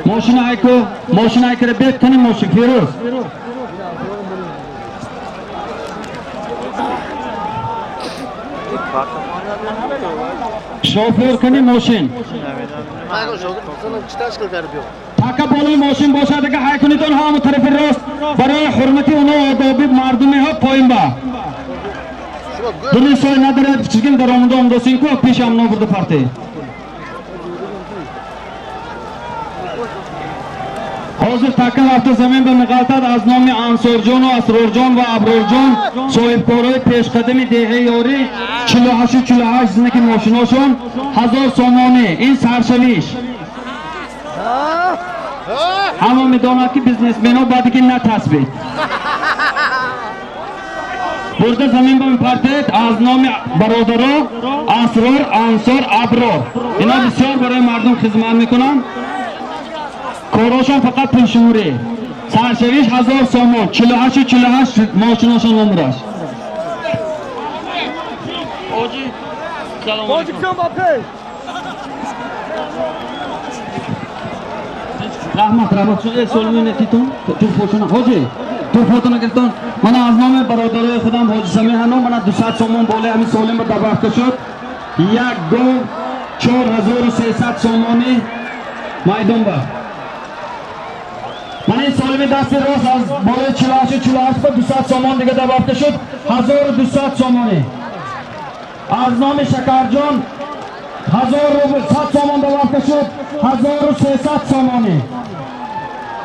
Мошина айку, мошина айкара бет кани мошин Фирӯз. Шофёр кани мошин. Така болои мошин бошад, ага ҳай кунитон ҳаму тарафи рост барои ҳурмати оно одоби мардумиҳо поин ба. Дуни сой надорад кичигин даромада омдосин ку пеш амно бурда парте. Ҳозир така рафта замин ба меғалтад аз номи Ансорҷону Асрорҷон ва Аброрҷон соҳибкорои пешқадами деҳаи Ёрӣ 48-48 зинаки мошиношон 1000 сомонӣ. Ин саршавиш. Ҳама медонад ки бизнесменҳо баъде ки натасбид. Бурда замин ба мепартед аз номи бародаро Асрор, Ансор, Аброр. Ино бисёр барои мардум хизмат мекунанд. Корошон фақат пулшумурӣ. Саршавиш 1000 сомон, 48-48 мошиношон номераш. Раҳмат, раҳмат. Солимин титон, туҳфотона. Ҳоҷи, туҳфотона гирифтон. Мана аз номи бародарои худам Ҳоҷи Самир ҳано мана 200 сомон болои ҳамин солим ба добавка шуд. Як гов 4300 сомонӣ майдон ба. Мана ин солими дасти рост аз болои 48-48 ба 200 сомон дига добавка шуд, 1200 сомонӣ. Аз номи Шакарҷон 1000 рубл 100 сомон добавка шуд, 1300 сомонӣ.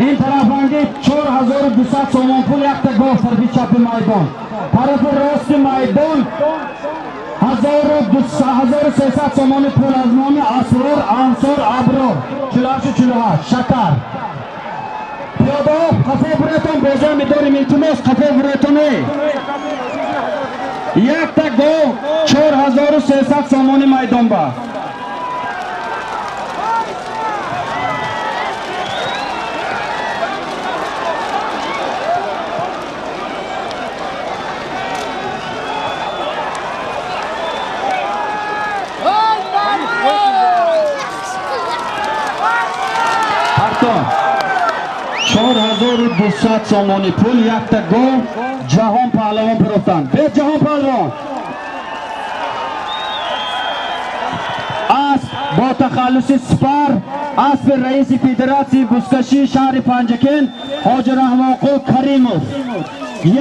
Ин тарафанги 4200 сомон пул якта гов тарафи чапи майдон. Тарафи рости майдон 1300 сомони пул аз номи Асрор, Ансор, Аброр 48-48 Шакар. Пиёдаҳо қафо буретон, бозор медорим, илтимос, қафо буретон. Якта гов 4300 сомони майдон ба. Ҳатто 4200 сомони пул якта гов Ҷаҳон Паҳлавон пирофтанд. Бе Ҷаҳон Паҳлавон. Асп бо тахаллуси Сипар, аспи раиси федератсияи бузкашии шаҳри Панҷакент Ҳоҷи Раҳмонқул Каримов.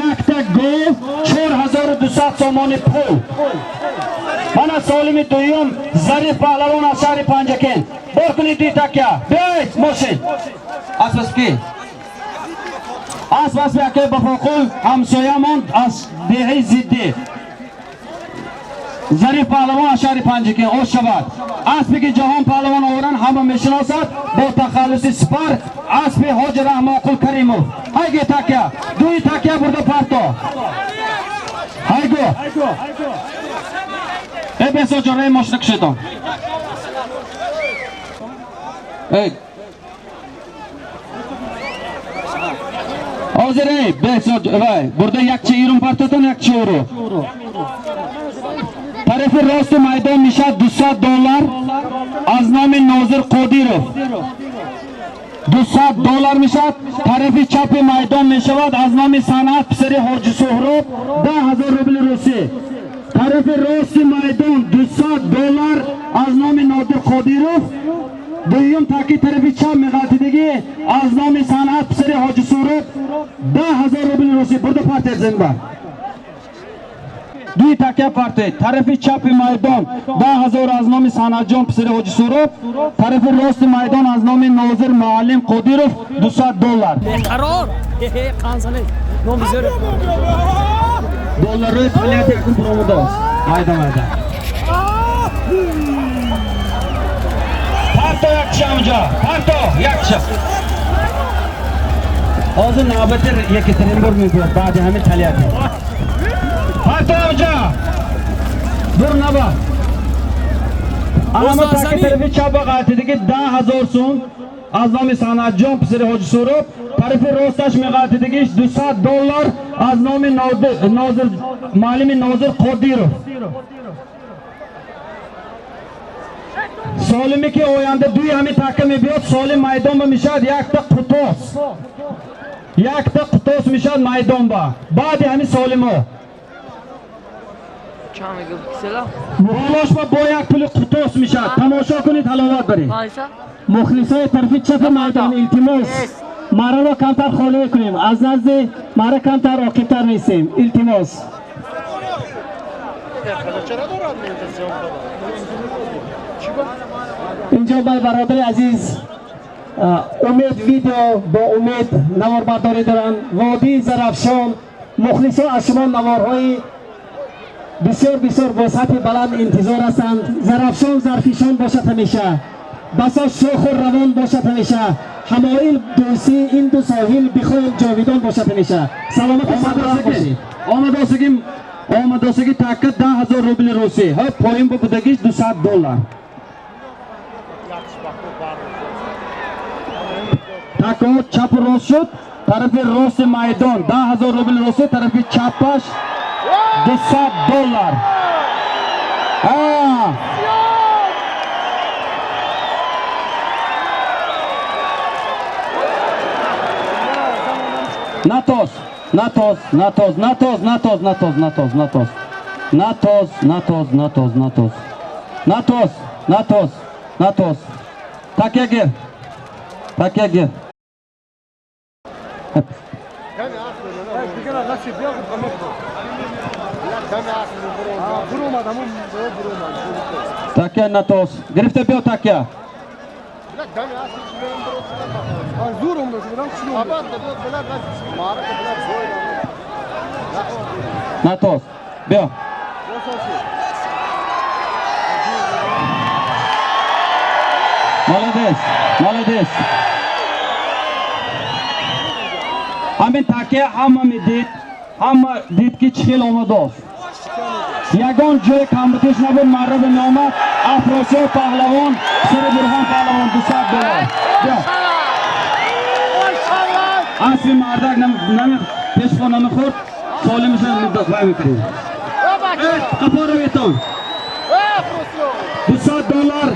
Якта гов 4200 сомони пул. Мана солими дуюм Зариф Паҳлавон аз шаҳри Панҷакент. Бор кунед дуи такя. Биёед мошин. Асп асп ки? Асп аспи акаи Бафоқул ҳамсоямон аз деҳаи Зиддӣ. Зариф Паҳлавон аз шаҳри Панҷакент ош шавад. Аспе ки Ҷаҳон Паҳлавон оваранд ҳама мешиносад бо тахаллуси Сипар, аспи Ҳоҷи Раҳмонқул Каримов. Ҳайге такя, дуи такя бурда парто. Ҳайго. Э Бесоҷон, рей мошина кушедон. Эй. Ҳозир эй, Бесоҷ, вай, бурда якча ирун партотон, якча уру. Тарафи рости майдон мешавад 200 доллар аз номи Нозир Қодиров. 200 доллар мешавад. Тарафи чапи майдон мешавад аз номи Санъат писари Ҳоҷи Суҳроб 10000 рубли русӣ. Тарафи рости майдон 200 доллар аз номи Нодир Қодиров. Дуюм таки тарафи чап меғалтидагӣ аз номи Санъат писари Ҳоҷи Суҳроб 10000 рубли русӣ. Бурда партед зинда. Дуи такя партед. Тарафи чапи майдон 10000 аз номи Санъатҷон писари Ҳоҷи Суҳроб. Тарафи рости майдон аз номи Нозир Муаллим Қодиров 200 доллар. Қарор. Қансане. Ном бисёр. Долларҳои Тольятти якум буромудааст. Майда майда. Парто якча онҷа. Парто якча. Ҳозир навбати Екатеринбург мебиёд баъди ҳамин Тольятти. Парто онҷа. Дур наба. Ана таки тарафи чапа ғалтидиги 10 000 сум аз номи Санъатҷон писари Ҳоҷи Суроб, тарафи росташ меғалтидигиш 200 доллар аз номи Нозир, муаллими Нозир Қодиров. Солиме ки оянда дуи ҳамин така мебиёд, солим майдонба мешавад якта қутос. Якта қутос мешавад майдонба. Баъди ҳамин солимо. Болошба бо як пули қутос мешавад. Тамошо кунед, ҳаловат баред. Мухлисои тарафи чапи майдон, илтимос, мараро камтар холӣ мекунем, аз назди мара камтар оқибтар меистем, илтимос. Инҷо бай бародари азиз Умед видео бо Умед наворбардорӣ доранд. Водии Зарафшон, мухлисо аз шумо наворҳои бисёр бисёр бо сатҳи баланд интизор ҳастанд. Зарафшон зарфишон бошад ҳамеша, басо шоху равон бошад ҳамеша, ҳамоил дӯстии ин ду соҳил бихоҳем ҷовидон бошад ҳамеша. Саломату сарбаланд бошед. Омадосиги, омадосиги така 10 000 рубли русӣ. Ҳо, поин бо будагиш 200 доллар. Тако чапу рост шуд, тарафи рости майдон 10 000 рубли русӣ, тарафи чапаш 200 доллар. А! Натоз, натоз, натоз, натоз, натоз, натоз, натоз, натоз. Натоз, натоз, натоз, натоз. Натоз, натоз, натоз. Такя гир. Такя гир. Такя натоз. Гирифта биё такя. Натоз. Биё. Молодец, молодец. Ҳамин такя ҳама медид, ҳама дид ки чӣ хел омадост. Ягон ҷои камбутиш набуд, марраба меомад. Афросиёб паҳлавон, сири Бурҳон паҳлавон 200 доллар. Биё. Асли мардак пешхо намехӯрд, солимаша вай мекунем. Қафоро метон. 200 доллар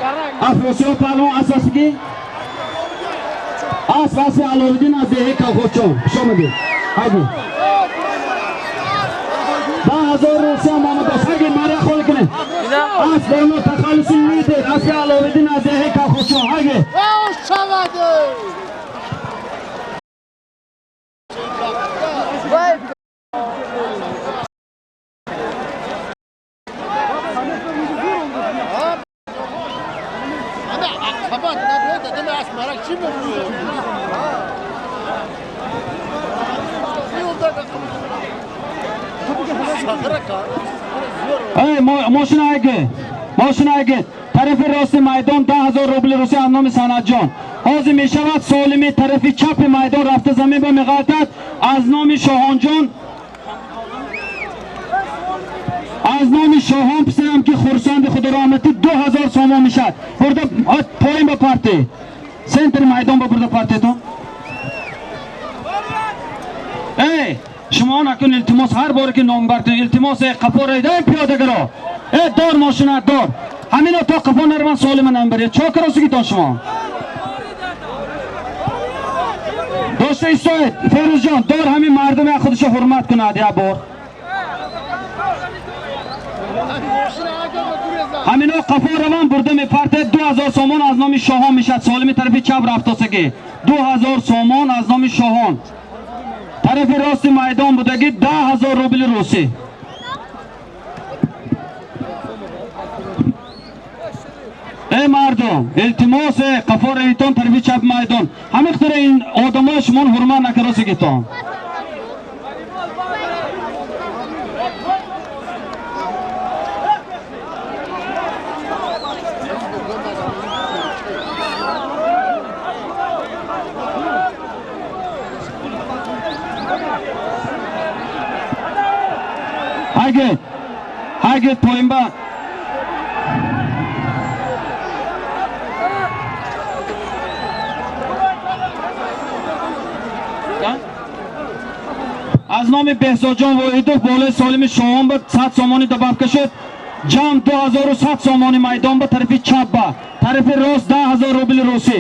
Афросиёб паҳлавон асосигӣ асп аспи Аловиддин аз деҳаи Кавхочон. Хуш омадед. Ҳайди. 10 000 русия омадааст. Ҳайди, маря холӣ кунед. Асп боно тахаллуси лидер аспи Аловиддин аз деҳаи Кавхочон. Ҳайди. Эй, мошина айги. Мошина айги. Тарафи рости майдон 10 000 рубли Русия аз номи Санъатҷон. Ҳозир мешавад солими тарафи чапи майдон рафта замин ба меғалтад аз номи Шоҳонҷон. Аз номи Шоҳон писарам ки хурсанди худо раҳматӣ 2000 сомон мешавад. Бурда поин ба парти. Центри майдон ба бурда партетон. Эй, шумо накун, илтимос, ҳар боре ки номбар кунед, илтимос, эй қафо раида, эй пиёдагаро. Эй дор мошина дор. Ҳамино то қафо нараван солима намбаред. Чо каросигитон шумо? Дошта истоед, Ферӯзҷон, дор ҳамин мардум як худашо ҳурмат кунад як бор. Ҳамино қафо раван бурда мепартед 2000 сомон аз номи Шоҳон мешавад. Солими тарафи чап рафтосагӣ. 2000 сомон аз номи Шоҳон. Тарафи рости майдон будагӣ 10 000 рубли русӣ. Эй мардум, илтимос, қафо равитон тарафи чап майдон. Ҳамин қадр ин одамои шумон ҳурмат накаросигитон. Ҳайгет, ҳайгет поинба. Аз номи Беҳзодҷон Воҳидов болои Солими Шоҳон ба 100 сомонӣ добавка шуд. Ҷамъ 2100 сомонӣ майдон ба тарафи чап, ба тарафи рост 10 000 рубли русӣ.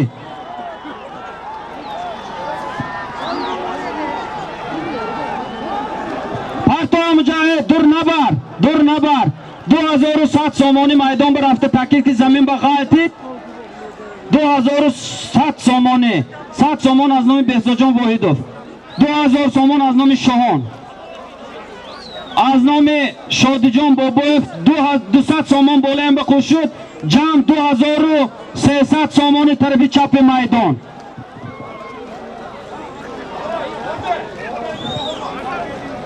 Партоя, муҷоҳид, дур набар, дур набар. 2100 сомонӣ майдон ба рафта такид ки замин ба ғалтид. 2100 сомонӣ, 100 сомон аз номи Беҳзодҷон Воҳидов, 2000 сомон аз номи Шоҳон, аз номи Шодиҷон Бобоев 200 сомон болоям ба қӯш шуд. Ҷамъ 2300 сомони тарафи чапи майдон.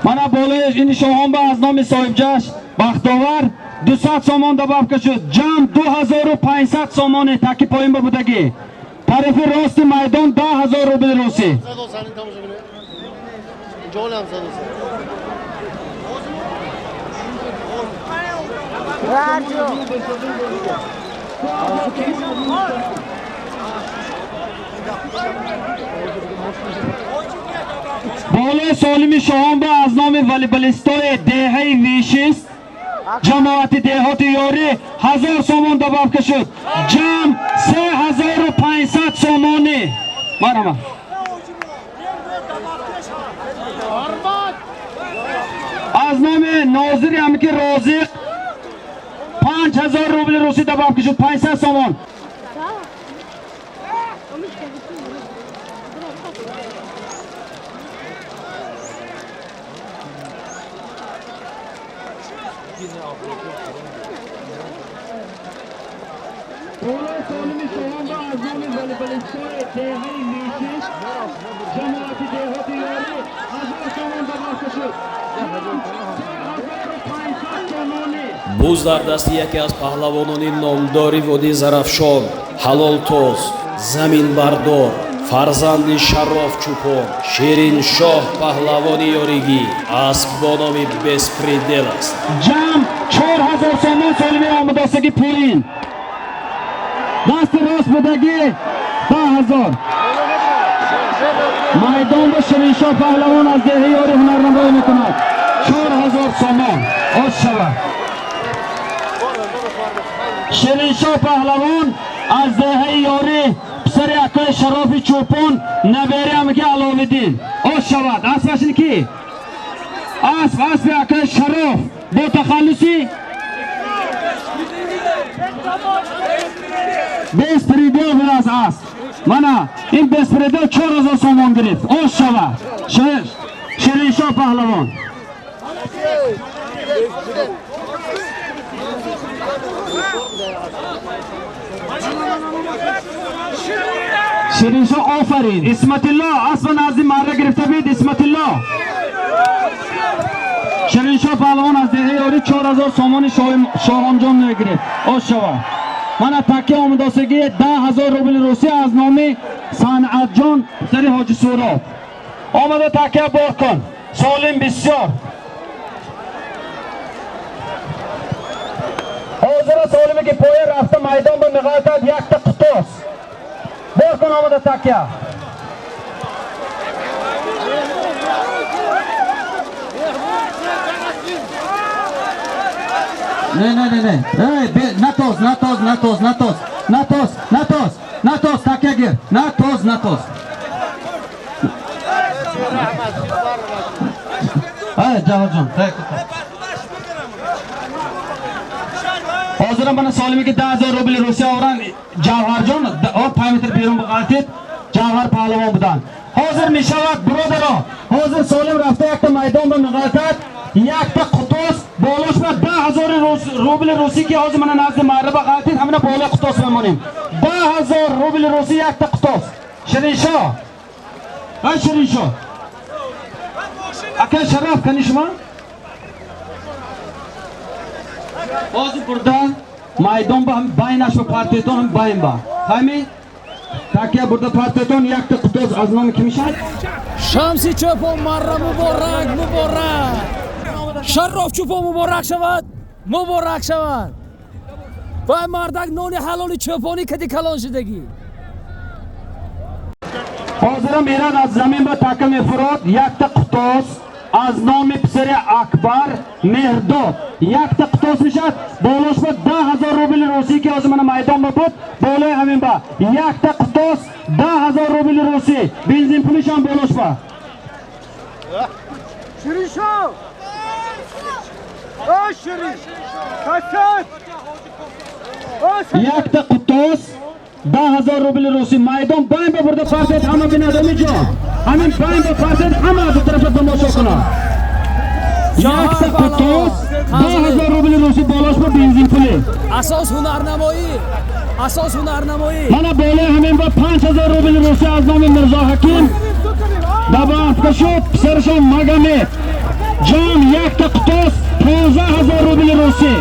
Мана болои ини Шоҳон ба аз номи соҳибҷаш Бахтовар 200 сомон добавка шуд. Ҷамъ 2500 сомони таки поин ба будагӣ. Тарафи рости майдон 10 000 рубли русӣ. Ҷонам задоса. Болои Солими Шоҳон ба аз номи волейболистои деҳаи Вишист, ҷамоати деҳоти Ёрӣ 1000 сомон добавка шуд. Ҷамъ 3500 сомонӣ. Марҳамат. Аз номи нозири ҳамики Розиқ 5000 рубли русӣ добавка шуд, 500 сомон. Болои Солими Шоҳон ба аз номи волейболистои деҳаи Вишиш, ҷамоати деҳоти Ёрӣ 1000 сомон добавка шуд. 3500 сомонӣ. Буз дар дасти яке аз паҳлавонони номдори водии Зарафшон, ҳалолтоз, заминбардор, фарзанди Шароф Чӯпон, Шириншоҳ паҳлавони ёригӣ, асп бо номи Беспредел аст. Ҷамъ 4000 сомон. Солими омадосагӣ поин, дасти рост будагӣ 10 000 майдон ба Шириншоҳ паҳлавон аз деҳаи Ёри ҳунарнамоӣ мекунад. 4000 сомон оз шавад. Шириншоҳ паҳлавон аз деҳаи Ёрӣ, писари акои Шарофи Чӯпон, набери амаки Аловиддин. Оз шавад. Аспашин ки? Асп, аспи акои Шароф бо тахаллуси Беспредел будааст асп. Мана ин Беспредел 4000 сомон гирифт. Оз шавад, Шириншоҳ паҳлавон. Шириншоҳ, офарин. Исматилло, аспа назди марра гирифта бид, Исматилло. Шириншоҳ паҳлавон аз деҳаи Ёрӣ 4000 сомони Шоҳонҷон мегирифт. Оз шавад. Мана такя омадосагӣ 10 000 рубли русӣ аз номи Санъатҷон, писари Ҳоҷи Суроб. Омада такя бор кун, Солим. Бисёр ҳозира Солиме ки поя рафта майдон ба меғалтад, якта қутос бор кун. Омада такя. Не, не, не, не. Эй, натоз, натоз, натоз, натоз, натоз, натоз, натоз, такя гир. Натоз, натоз. Эй, Ҷаводҷон, ҳозирам мана Солиме ки 10 000 рубли Русия овран. Ҷавҳарҷон, о 5 метр берун биғалтид. Ҷавҳар паҳлавон буданд. Ҳозир мешавад, бародаро. Ҳозир Солим рафта якта майдон ба меғалтад, якта қутос болош ба 10 000 рубли русӣ ки ҳозир мана назди марраба ғалтид, ҳамина болои қутос мемонем. 10 000 рубли русӣ, якта қутос. Шириншоҳ, ай Шириншоҳ, ака Шараф, кани шумо ҳозир бурда майдон ба байнаш ба партетон, ҳам байн ба ҳами такя бурда партетон, якта қутос аз номи ки мешавад? Шамси Чӯпон, марра муборак, муборак! Шароф Чӯпон, муборак шавад, муборак шавад! Вай мардак нони ҳалоли чӯпонӣ кади калон шудагӣ. Ҳозира мерад аз замин ба така мефурод якта қутос аз номи писари Акбар Меҳрдод. Якта қутос мешавад, болош ба 10 000 рубли русӣ, ки ҳозир мана майдон ба буд, болои ҳамин ба якта қутос 10 000 рубли русӣ, бензин пулишам болош ба. Шириншоҳ! Ой, Ширин! Хасан! Якта қутос 10 000 рубли русӣ, майдон байн ба бурда партед, ҳама бинад, омиҷон. Ҳамин байн ба партед, ҳама ду тарафа тамошо кунад. Якта қутос 10 000 рубли русӣ, болош ба бензин пулӣ. Асос ҳунарнамоӣ, асос ҳунарнамоӣ. Мана болои ҳамин ба 5000 рубли русӣ аз номи Мирзо Ҳаким ба шуд писарашон Магомед. Ҷон, якта қутос 15 000 рубли русӣ.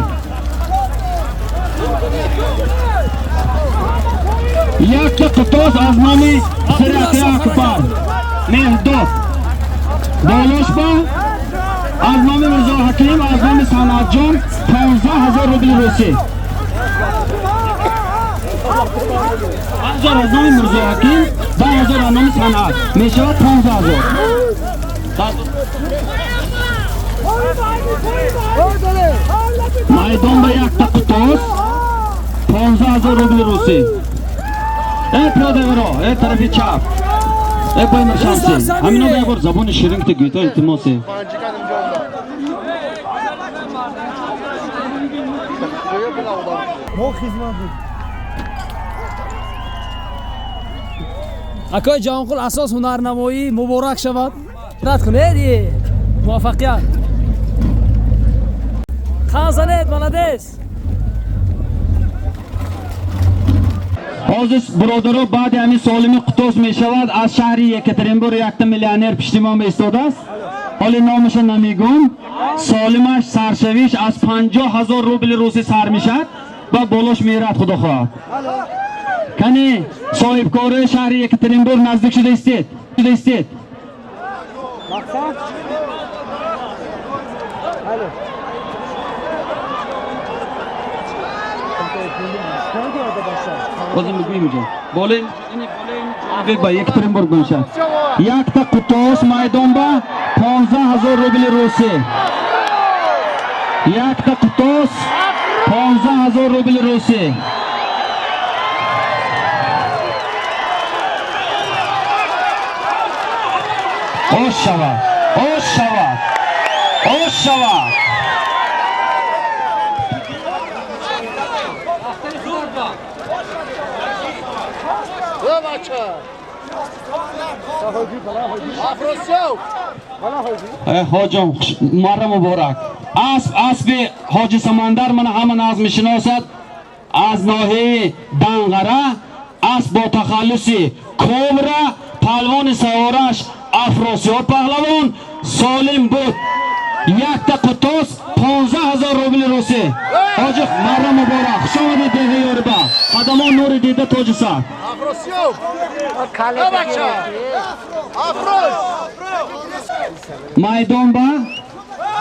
Якта қутос аз номи писари акаи Акбар Меҳдод. Болош ба аз номи Мирзо Ҳаким, аз номи Санъатҷон 15 000 рубли русӣ. 1000 аз номи Мирзо Ҳаким, 10 000 аз номи Санъат. Мешавад 15 000. Майдон ба якта қутос 15 000 рубли русӣ. Э, пиёдаверо, э, тарафи чап. Э, Баймир Шамси. Ҳамино ба як бор забони ширин ки гӯйта, илтимосе. Акои Ҷаҳонқул, асос ҳунарнамоӣ, муборак шавад. Рад кунед, муваффақият. Хан занед, молодец. Ҳозир, бародаро, баъди ҳамин солими қутос мешавад, аз шаҳри Екатеринбург якта миллионер пишти мо меистодааст. Ҳоли номаша намегӯм. Солимаш саршавиш аз 50 000 рубли русӣ сар мешавад ва болош мерад, худо хоҳад. Кани соҳибкорои шаҳри Екатеринбург наздик шуда истед. Шуда истед. Ҳозир мегӯем инҷо. Болои ба Екатеринбург мешавад. Якта қутос майдон ба 15 000 рубли русӣ. Якта қутос 15 000 рубли русӣ. Ош шавад, ош шавад, ош шавад. Ҳоҷон, марра муборак. Асп, аспи ҳоҷи Самандар, мана ҳама нағз мешиносад, аз ноҳияи Данғара, асп бо тахаллуси Кобра, палвони савораш Афросиёб паҳлавон, солим буд. Якта қутос 15 000 рубли русӣ. Ҳоҷи, марра муборак. Хуш омадед деҳаи Ёриба. Қадамон нури дида, тоҷи сар. Афросиёб! Бача! Афрос! Майдон ба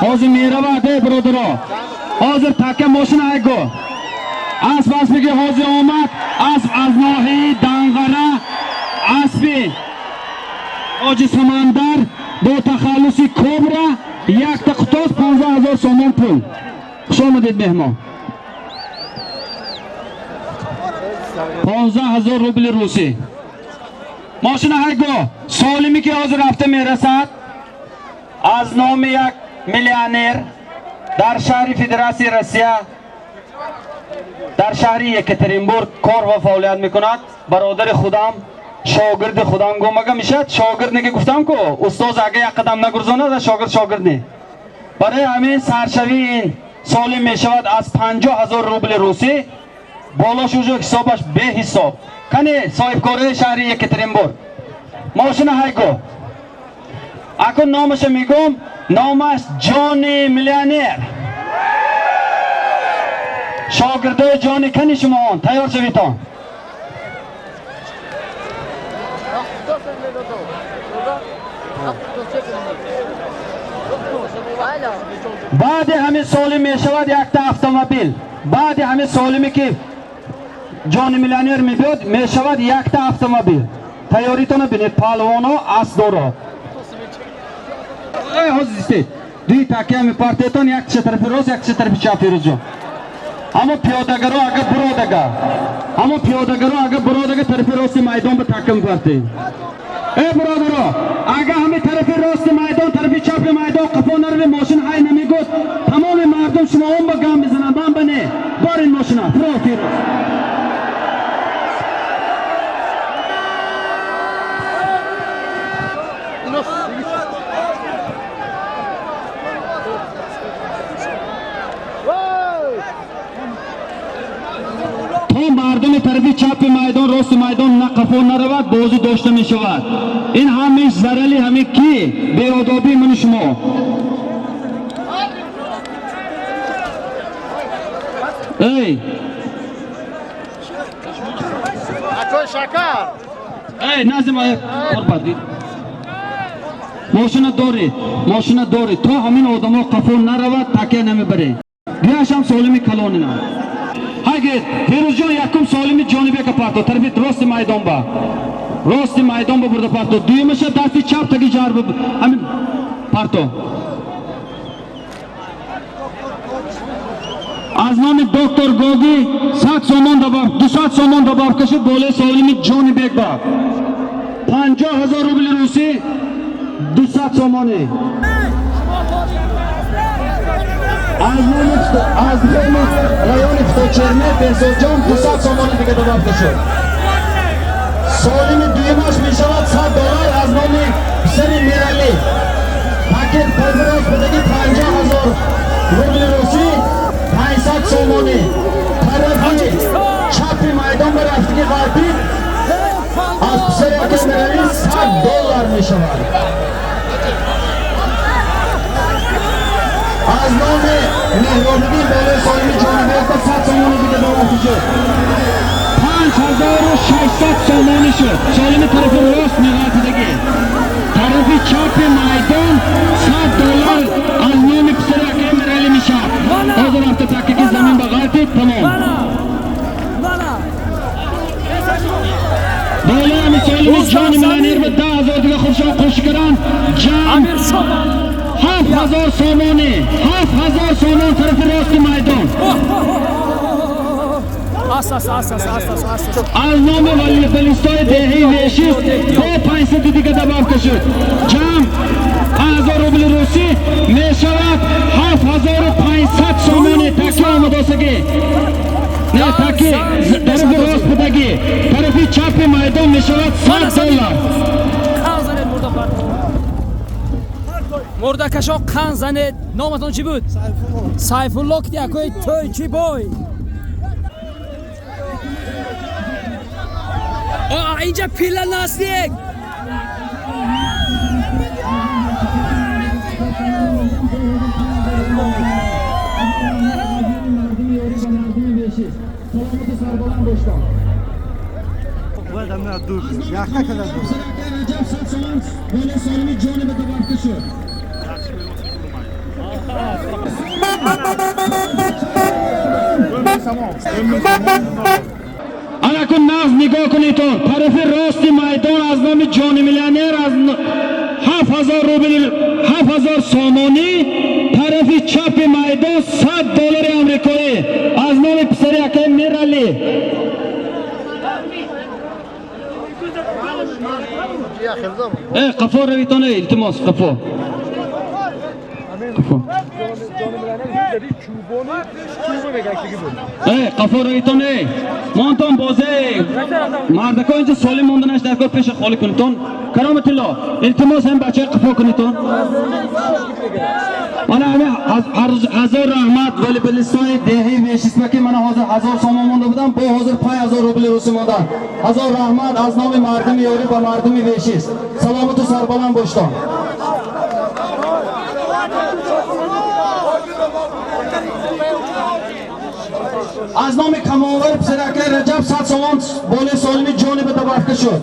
ҳозир меравад, э, бародаро. Ҳозир така мошина айго. Асп, аспе ки ҳозир омад, асп аз ноҳияи Данғара, аспи ҳоҷи Самандар бо тахаллуси Кобра, якта қутос 15 000 сомон пул. Хуш омадед, меҳмон. 15 000 рубли русӣ. Мошина ҳайго, солиме ки ҳозир рафта мерасад, аз номи як миллионер дар шаҳри Федератсияи Россия, дар шаҳри Екатеринбург кор ва фаъолият мекунад, бародари худам, шогирди худам гумага мешавад, шогирд неки гуфтам ку, устоз ага як қадам нагурзонад, шогирд шогирд не. Барои ҳамин саршавии ин солим мешавад аз 50 000 рубли русӣ, болош уже ҳисобаш беҳисоб. Кани соҳибкорои шаҳри Екатеринбург. Мошина ҳайго. Акун номаша мегӯм, номаш Ҷони миллионер. Шогирдои Ҷони, кани шумоон тайёр шавитон. Баъди ҳамин солим мешавад якта автомобил. Баъди ҳамин солиме ки Ҷони миллионер мебиёд, мешавад якта автомобил. Тайёритона бинед, паҳлавоно, асдоро. Эй, ҳозир истед. Дуи такя мепартетон, як тиша тарафи рост, як тиша тарафи чап, Фирӯзҷон. Ҳамо пиёдагаро ага буродага. Ҳамо пиёдагаро ага буродага тарафи рости майдон ба такя мепартед. Эй бародаро, ага ҳами тарафи рости майдон, тарафи чапи майдон қафо нарави, мошин ҳай намегӯд. Тамоми мардум шумо он ба гам мезананд, ман ба не. Борин мошина, фуро, Фирӯз. То мардуми тарафи чапи майдон, рости майдон на қафо наравад, бозӣ дошта мешавад. Ин ҳамиш зарали ҳами ки беодобии мани шумо. Эй! Акой Шакар! Эй, назим қурбат. Мошина доред, мошина доред. То ҳамин одамо қафо наравад, такя намебаред. Биёшам солими калонина. Ҳагед, Фирӯзҷон, якум солими Ҷонибека парто, тарафи рости майдон ба. Рости майдон ба бурда парто. Дуюмаша дасти чап таги ҷарб ҳамин парто. Аз номи доктор Гоги 100 сомон добав, 200 сомон добав кашид болои солими Ҷонибек ба. 50 000 рубли русӣ, 200 сомонӣ. Аз номи райони Фточерме Беҳзодҷон 200 сомони дига добавка шуд. Солими дуюмаш мешавад 100 доллар аз номи писари Миралӣ. Пакет тарафи рост будаги 50 000 рубли русӣ, 500 сомонӣ. Тарафи чапи майдон ба рафтиги ғарбӣ аз писари ака Миралӣ 100 доллар мешавад. Аз номи Меҳробиддин болои солими Ҷонибек ба 100 сомони дига добавка шуд. 5600 сомонӣ шуд. Солими тарафи рост меғалтидагӣ. Тарафи чапи майдон 100 доллар аз номи писари акаи Миралӣ мешавад. Ҳозир рафта такяки замин ба ғалтид, тамом. Болои ҳами солими ҷони миллионер ба 10 000 дига худшон қӯши карданд. Ҷамъ 7000 сомонӣ, 7000 сомон тарафи рости майдон. Аз номи волейболистои деҳаи Вешист бо 500 дига добавка шуд. Ҷамъ 5000 рубли русӣ мешавад 7500 сомонӣ. Такя омадосагӣ. Не, таки тарафи рост будагӣ. Тарафи чапи майдон мешавад 100 доллар. Мурдакашо қан занед. Номатон чӣ буд? Сайфулло. Ки якои тӯй чӣ бой? Инҷа пила наздик. Раҷаб 100 сомон болои солими ҷониба добавка шуд. Анакун нағз нигоҳ кунедтон. Тарафи рости майдон аз номи ҷони миллионер аз 7000 рубл, 7000 сомонӣ, тарафи чапи майдон 100 доллари амрикоӣ аз номи писари акаи Миралӣ. Э, қафо равитон, илтимос, қафо. Қафо. Э, қафо равитон, э. Монтон бозе. Мардако инҷа солим монданаш дар кор, пеша холӣ кунитон. Кароматулло, илтимос, ҳам бачаи қафо кунитон. Мана ҳами ҳазор раҳмат волейболистои деҳаи Вешисба ки мана ҳозир 1000 сомон монда будам, бо ҳозир 5000 рубли русӣ мондан. Ҳазор раҳмат аз номи мардуми ёрӣ ба мардуми Вешист. Саломату сарбаланд боштон. Аз номи камонвар писаракаи Раҷаб 100 сомон болои солими ҷониба добавка шуд.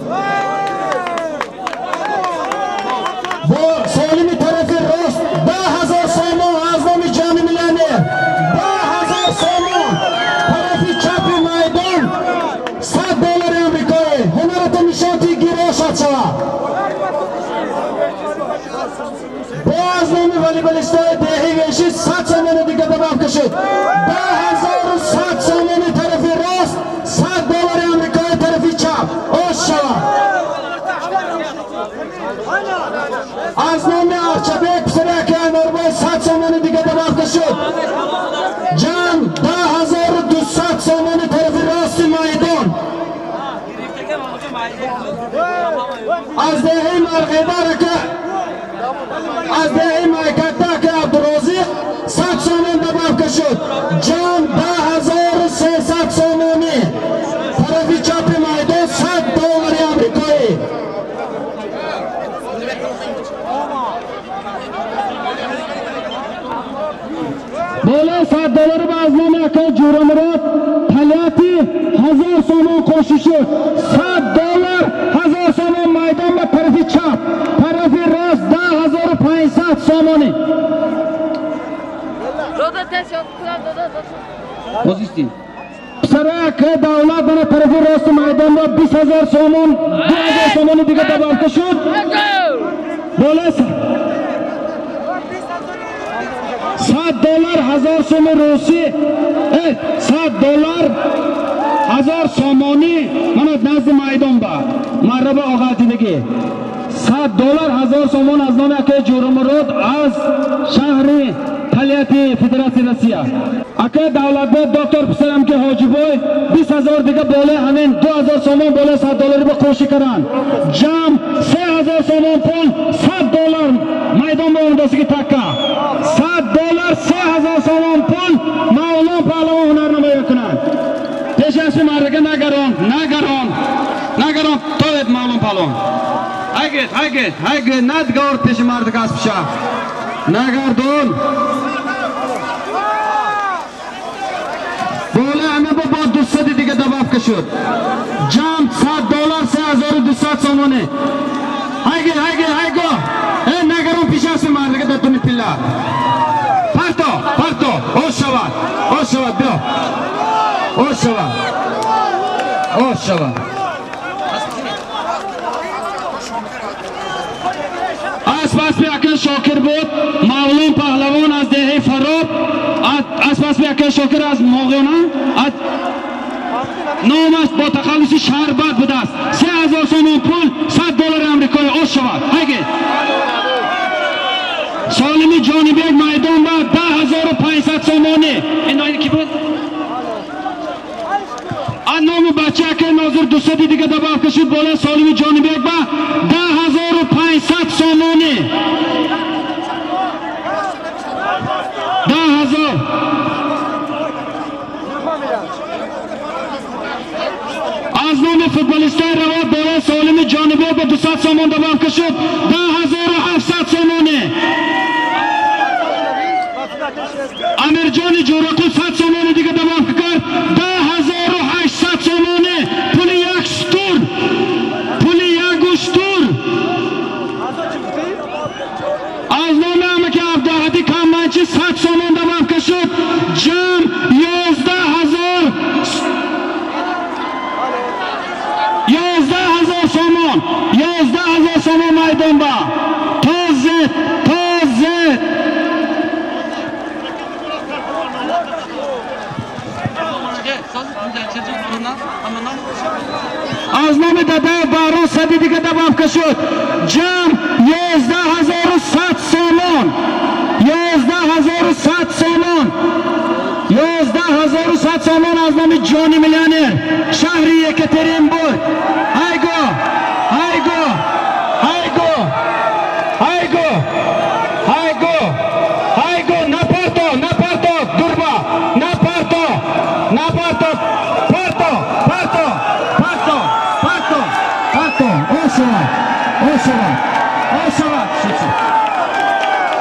Бо солими тарафи рост 10 000 сомон аз номи ҷони миллионер. 10 000 сомон. Тарафи чапи майдон 100 доллари амрикоӣ. Ҳунаратон нишонти гироша. Волейболистои деҳи Веши 100 сомони дига добавка шуд. 10 100 сомони тарафи рост, 100 доллари амрикои тарафи чап. Ош шавад. Аз номи Арчабек писари акаи Анорбой 100 сомони дига добавка шуд. Ҷамъ 10 200 сомони тарафи рости майдон. Аз деҳи Марғидар ака, аз деҳи Майкатта ака Абдурозиқ 100 сомон добавка шуд. Ҷамъ 10 300 сомонӣ. Тарафи чапи майдон 100 доллари амрикоӣ. Болои 100 доллари ба аз номи акаи Ҷӯрамурод Тольятти 1000 сомон қоши шуд. 100 доллар 1000 сомон майдон ба тарафи чап, тарафи рост 10 500 сомонӣ. Писараи акаи Давлат мана тарафи рости майдон ба 20 000 сомон, 2000 сомони дига добавка шуд. Болои 100 доллар 1000 сомон русӣ, 100 доллар 1000 сомонӣ мана назди майдон ба марраба оғалтидагӣ. 100 доллар 1000 сомон аз номи акаи Ҷӯрамурод аз шаҳри Тольятти Федератсияи Россия. Акаи Давлатбой доктор писарам ки Ҳоҷибой 20 000 дига болои ҳамин 2000 сомон болои 100 доллари ба қӯшӣ карданд. Ҷамъ 3000 сомон пул, 100 доллар майдон ба омадасиги такка. 100 доллар 3000 сомон пул Мавлон паҳлавон ҳунарнамоӣ мекунанд. Пеши аспи мардака нагарон, нагарон, нагарон, тоед Мавлон паҳлавон. Ҳайгет, ҳайгет, ҳайгет, надгор пеши мардака аспиша. Нагардон. Болои ҳамин бо 200 дига добавка шуд. Ҷамъ 100 доллар 3200 сомонӣ. Ҳайге, ҳайге, ҳайго. Нагарон пеши аспи мардака дар туни пилла. Парто, парто, ош шавад, ош шавад, биё. Ош шавад. Ош шавад. Асп аспи акаи Шокир буд. Мавлон паҳлавон аз деҳаи Фароб. Асп аспи акаи Шокир аз Моғёна. Номаш бо тахаллуси Шарбат будааст. 3000 сомон пул, 100 доллари амрикоӣ. Ош шавад. Ҳайге. Солими Ҷонибек майдон ба 10 500 сомонӣ. Ин оини ки буд? Аз номи бача акаи Нозир 200 дига добавка шуд болои Солими Ҷонибек ба 10 500 сомонӣ. 10 000. Аз номи футболистои Равот болои Солими Ҷонибек ба 200 сомон добавка шуд 10 700 сомонӣ. Амирҷони Ҷӯрақул 100 сомони дига добавка кард 10 800 сомонӣ. Пули як штур, пули як уштур. Аз номи амаки Абдуаҳади Камманчи 100 сомон добавка шуд. Ҷамъ 11 000, 11 000 сомон, 11 000 сомон майдон ба тозе, тозе. Аз номи дадаи Баҳром 100 дига добавка шуд. Ҷамъ 11 100 сомон, 11 100 сомон, 11 100 сомон аз номи Ҷони миллионер шаҳри Екатеринбург. Ҳайго, ҳайго, ҳайго, ҳайго, ҳайго, ҳайго, напарто, напарто, дурба, напарто, напарто, парто, парто, парто, парто, парто. Ош шавад, ош шавад, ош шавад.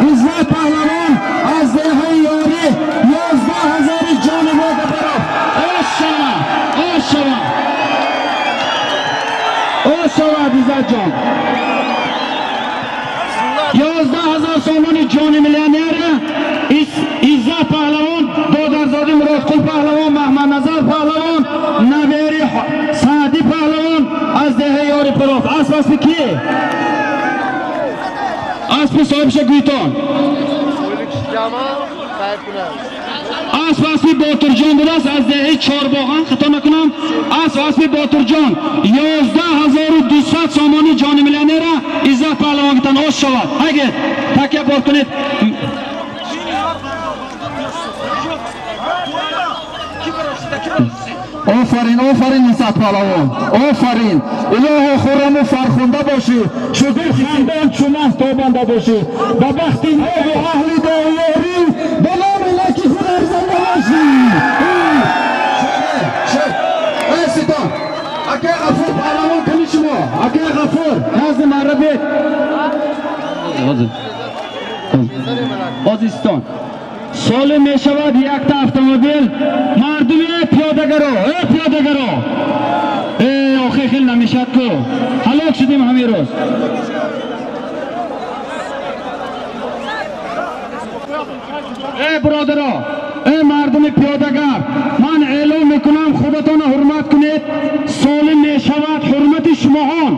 Иззат паҳлавон аз деҳаи Ёрӣ 11 000 ҷонибода барофт. Ош шавад, ош шавад, ош шавад, Иззатҷон. 11 000 сомони ҷони миллионер Иззат паҳлавон, додарзоди Муродқул паҳлавон, Маҳмадназар паҳлавон, навери Саъдӣ паҳлавон аз деҳаи Ёри Пирофт. Асп аспи ки? Аспи соҳибша гӯйтон. Асп аспи Ботурҷон будааст, аз деҳаи Чорбоған, хато накунам, асп аспи Ботурҷон. 11 200 сомонӣ ҷони миллионера Иззат паҳлавон гитан ош шавад. Ҳагед, такя бор кунед. Офарин, офарин, Иззат паҳлавон, офарин! Илоҳо, хурраму фархунда бошӣ, шукр, хандон чу маҳ тобанда бошӣ, ба бахти нову аҳли доёрӣ, ба номи лаки худ арзанда бошӣ. Ситон, акай Ғафур паҳлавон, кани шумо, акай Ғафур, назди маррабед. Ҳозир солим мешавад якта автомобил. Мардуми пиёдагаро, э пиёдагаро, э, охи хел намешад ку, ҳалок шудем ҳамин рӯз. Э бародаро, э мардуми пиёдагар, ман эълон мекунам, худатонро ҳурмат кунед. Солим мешавад ҳурмати шумоҳон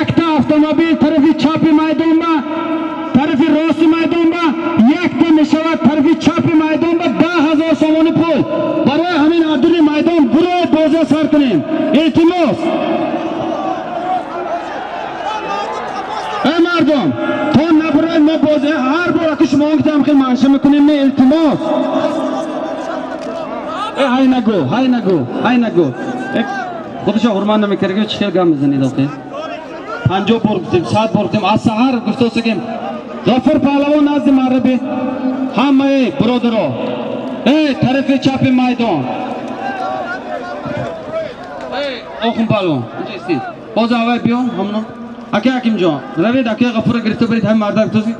якта автомобил тарафи чапи майдон ба тарафи рости майдон ба якта мешавад, тарафи чапи майдон ба 10 000 сомони пул. Барои ҳамин адури майдон буроед, бозиро сар кунем, илтимос. Э мардум, то набуроед, мо бози ҳар бора ки шумо гитам хел манша мекунем, не, илтимос. Э, ҳай нагӯ, ҳай нагӯ, ҳай нагӯ. Э, худашо ҳурмат намекард, чӣ хел гап мезанед охи? 50 бор гуфтем, 100 бор гуфтем, аз саҳар гуфтосагем. Ғафур паҳлавон, назди марраби. Ҳамаи бародаро, э тарафи чапи майдон, э охун паҳлавон, инҷа истед. Боз аввал биё, ҳамоно. Ака Ҳакимҷон, равед, акаи Ғафурро гирифта баред. Ҳами мардак гуфтоси.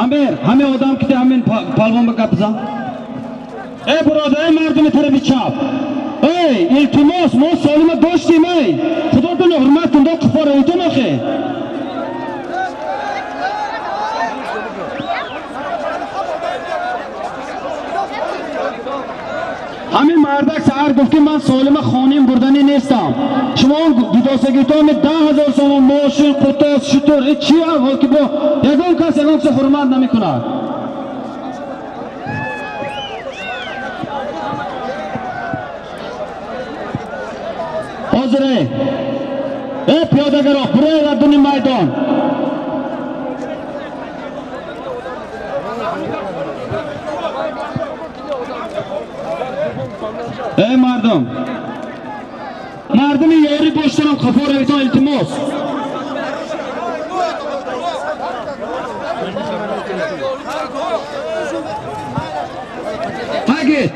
Амир, ҳамин одам ки ҳамин палвон ба гап бизан. Э бародар, э мардуми тарафи чап, эй, илтимос, мо солима доштем. Эй, худотон ҳурмат кун, до қифо равитон охе. Ҳамин мардак саҳар гуфт, ки ман солима хоним бурданӣ нестам. Шумо он дидосагитони 10 000 сомон, мошин, қутос, шутур, э чи аввал ки бо ягон кас ягон каса ҳурмат намекунад. Ҳозир, э пиёдагаро, буроед аз дуни майдон. Эй мардум, мардуми ёрӣ боштанам, қафо равитон, илтимос. Ҳайгид,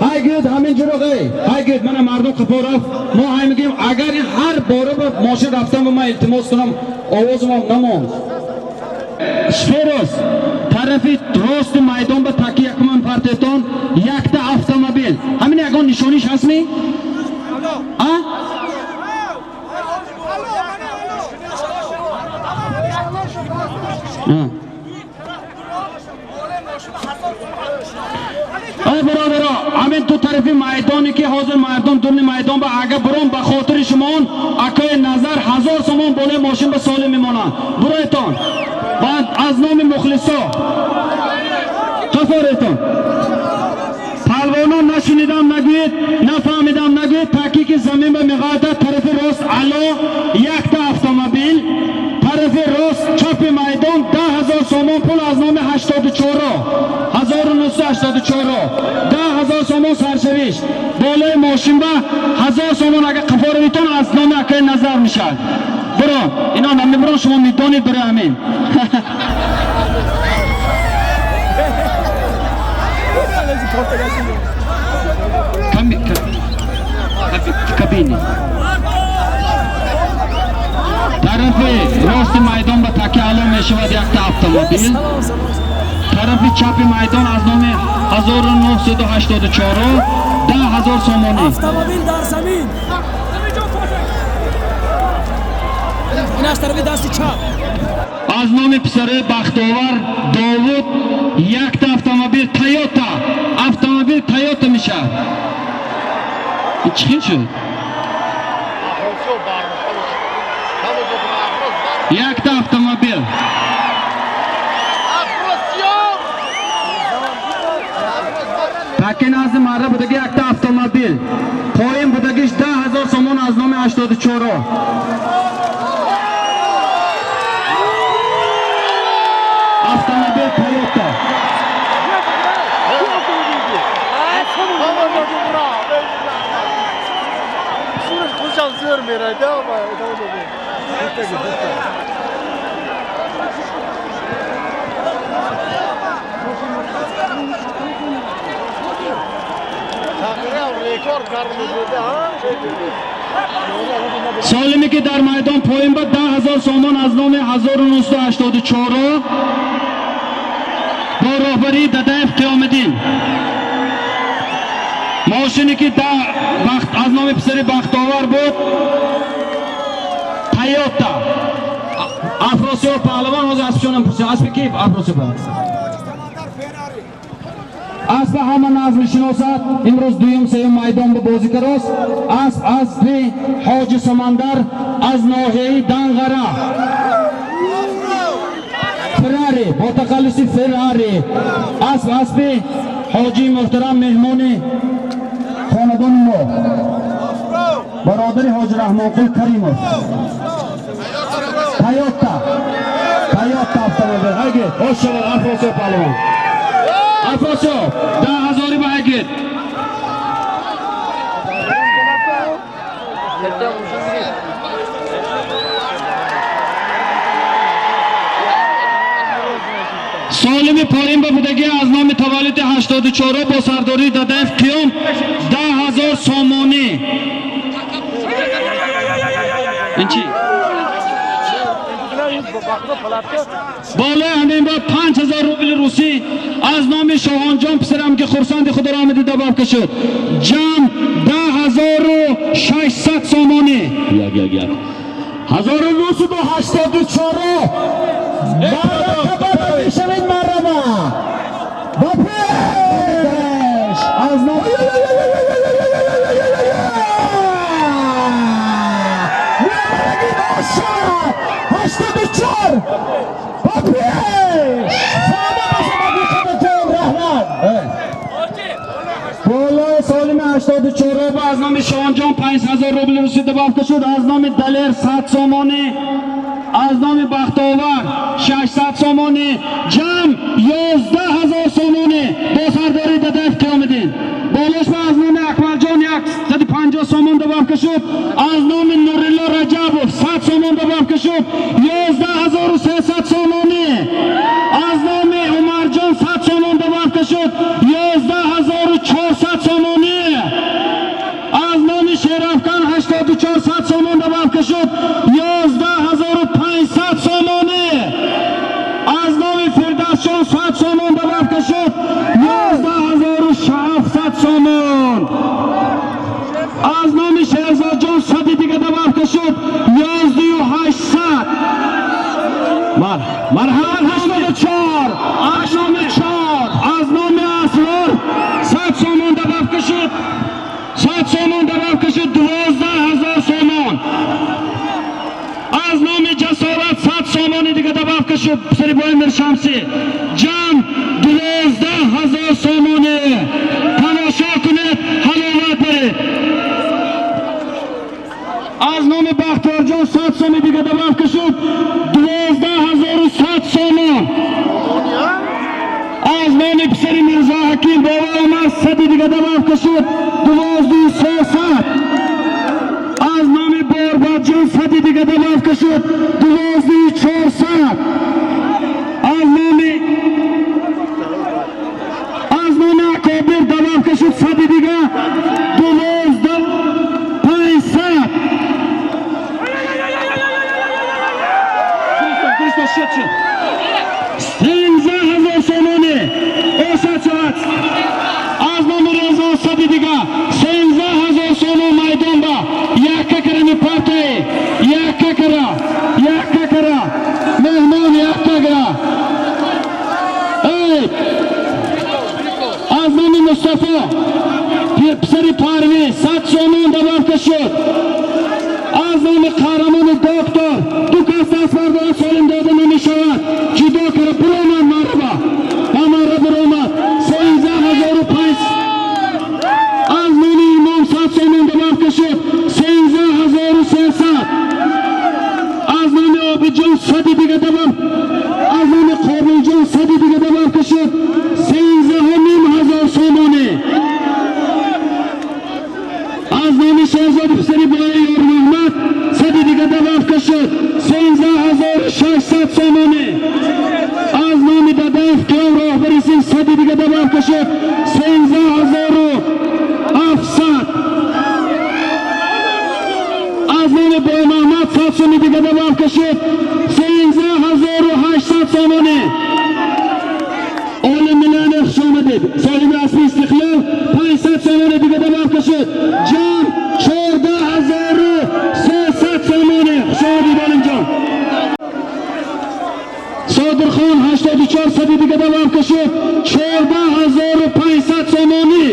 ҳайгид, ҳамин ҷуроқ, эй ҳайгид, мана мардум қафо рафт. Мо ҳай мегӯем, агар ин ҳар бора ба мошин рафтам ва ман илтимос кунам, овозумам намонд. Шферос, тарафи рости майдон ба таки якуман партетон якта автомобил. Ҳамин ягон нишониш ҳастми, а? Ай бародаро, ҳамин ду тарафи майдоне ки ҳозир мардум дуни майдон ба ага бурон, ба хотири шумоон акои Назар 1000 сомон болои мошин ба солим мемонанд. Буроетон баъд аз номи мухлисо қафоретон. Палвонон, нашунидам нагӯед, нафаҳмидам нагӯед. Таки ки замин ба меғалтад, тарафи рост ало якта автомобил, тарафи рост чапи майдон 10 000 сомон пул аз номи 84, 1984, 10 000 сомон саршавиш болои мошин ба 1000 сомон. Агар қафо равитон, аз номи акаи Назар мешавад. Буро, ино намебурон, шумо медонед, барои ҳамин. Кабини тарафи рости майдон ба таки ало мешавад якта автомобил. Салом, салом. Тарафи чапи майдон аз номи 1984 10 000 сомонӣ. Автомобил дар замин, ин аз тарафи дасти чап. Аз номи писарои Бахтовар Довуд якта автомобил Тойота, автомобил Тойота мешавад. Ин чӣ хел шуд? Якта автомобил. Афросиёб! Таки назди марра будаги якта автомобил. Поин будагиш 10 000 сомон аз номи 84. Автомобил Toyota. Худшам зӯр мерада. Рекорд карда. Солиме ки дар майдон поин ба 10 000 сомон аз номи 1984 бо роҳбарии Дадаев Қиёмиддин. Мошине ки аз номи писари Бахтовар буд, Тойота. Афросиёб паҳлавон ҳозир аспшонам пурсид. Аспи ки, Афросиёб? Аспа ҳама нағз мешиносад. Имрӯз дуюм, сеюм майдон ба бозӣ карост. Асп аспи Ҳоҷи Самандар аз ноҳияи Данғара. Феррари, бо тахаллуси Феррари. Асп аспи ҳоҷии муҳтарам, меҳмони хонадони мо, бародари Ҳоҷи Раҳмонқул Каримов. Тойота, Тойота автомобил. Ҳайгид, хош шавад, Афросиёб паҳлавон. Афросиёб, 10 000 ба ҳайгид. Солими поин ба будагӣ аз номи таваллуди 84 бо сардории Дадаев Қиём 10 000 сомонӣ. Ин чӣ? Болои ҳамин ба 5000 рубли русӣ аз номи Шоҳонҷон писарам, ки хурсанди худро омади добавка шуд. Ҷамъ 10 600 сомонӣ. Як, як, як. 1984 мешавед, маррама ба пеш аз номи 84 ба пеш. Раҳмат. Болои солими 84 ба аз номи Шоҳонҷон 5000 рубли русӣ добавка шуд, аз номи Далер 100 сомонӣ, аз номи Бахтовар 600 сомонӣ, ҷамъ 11 000 сомонӣ бо сардории Дадаев Қиёмиддин. Болош ба аз номи Акмалҷон 150 сомон добавка шуд, аз номи Нурилло Раҷабов 100 сомон добавка шуд, 11 300 сомонӣ. Аз номи Умарҷон 100 сомон добавка шуд, 11 400 сомонӣ. Аз номи Шерафкан 84 100 сомон добавка шуд, 11 500 сомонӣ. Аз номи Фирдавсҷон 100 сомон добавка шуд, 11 700 сомон. Аз номи Шерзодҷон 100 дига добавка шуд, 11 800. Марҳамат, 84 аз номи 4, аз номи Асрор 100 сомон добавка шуд, 100 сомон добавка шуд, 12 000 сомон. Аз номи Ҷасорат 100 сомони дига добавка шуд, писари бои Миршамсӣ. Ҷамъ 12 000 сомонӣ. Тамошо кунед, ҳаловат баред. Аз номи Бахтиёрҷон 100 соми дига добавка шуд, 12 100 сомон. Аз номи писари Мирзо Ҳаким бовар омад, 100 дига добавка шуд, 12 300. Аз номи Борбадҷон 100 дига добавка шуд, 12 400. Аз номи Акобир добавка шуд, 100 дига, 12 500. Шуд, шуд. 13 000 сомонӣ. Осад шавад. Аз номи Резо 100 дига, 13 000 сомон. Майдон ба якка карани партои, якка кара, якка кара, меҳмон якка кара. Эй, аз номи Мустафо писари Парвиз 100 сомон добавка шуд. Аз Номи қаҳрамони доктор ду кас даст бардорад, солим дода намешавад. Ҷудо кара биромад марба. Ба марра биромад. 13 500. Аз номи имом 100 сомон добавка шуд. 13 300. Аз номи Обиҷон 100-и дига добав, аз номи Қобилҷон 100-и дига добавка шуд. 13 500 сомонӣ. Аз номи Шоҳзоди писари бои Ёрмуҳаммад 100-и дига добавка шуд. 13 600 сомонӣ. Аз номи Дадаев Қиём, роҳбари син, 100-и дига добавка шуд. 13 700. Аз номи Боймаҳмад 100 суми дига добавка шуд. 13 800 сомонӣ. Олим миллионер, хуш омадед. Соҳиби аспи Истиқлол 500 сомони дига добавка шуд. Ҷамъ 14 300 сомонӣ. Хуш омадед, Олимҷон. Содирхон 84 100-и дига добавка шуд. 14 500 сомонӣ.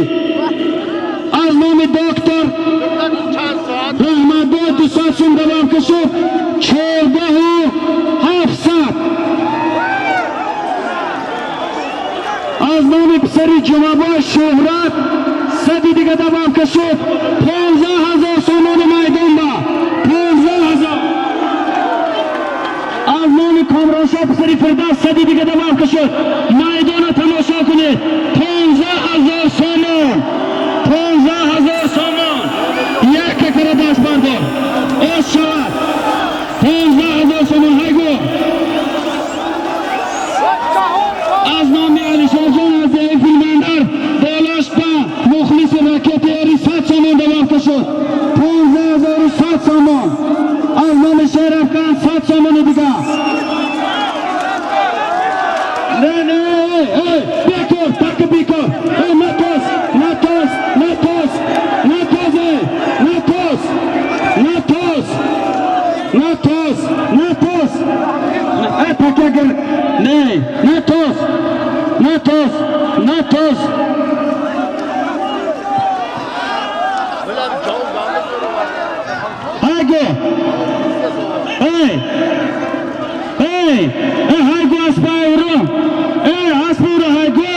Аз номи доктор Чанд соат? Раҳматбой 200 сум добавка шуд. 14 700. Аз номи писари Ҷумъабой Шӯҳрат 100-и дига добавка шуд. 15 000 сомони майдон ба. 15 000. Аз номи Комроншоҳ писари Фирдавс 100-и дига добавка шуд. Майдона тамошо кунед. 15 000 сомон. 15 000 сомон. Як какара даст бардор. Оз шавад. 15 000 сомон. Ҳайгу. Аз номи Алишоҳҷон аз деҳаи Филмандар болош ба мухлиси ракети эри 100 сомон добавка шуд. 15 100 сомон. Аз номи Шерафкан 100 сомони дига. Не, не, эй, бекор, таки бекор. Эй, натоз, натоз, натоз, натоз, эй, натоз, натоз, натоз, натоз. Эй, таки агар, не, натоз, натоз, натоз. Билад ҷавоб додам. Ҳайго. Эй, эй, эй, ҳайго аспайро. Эй, аспура ҳайго.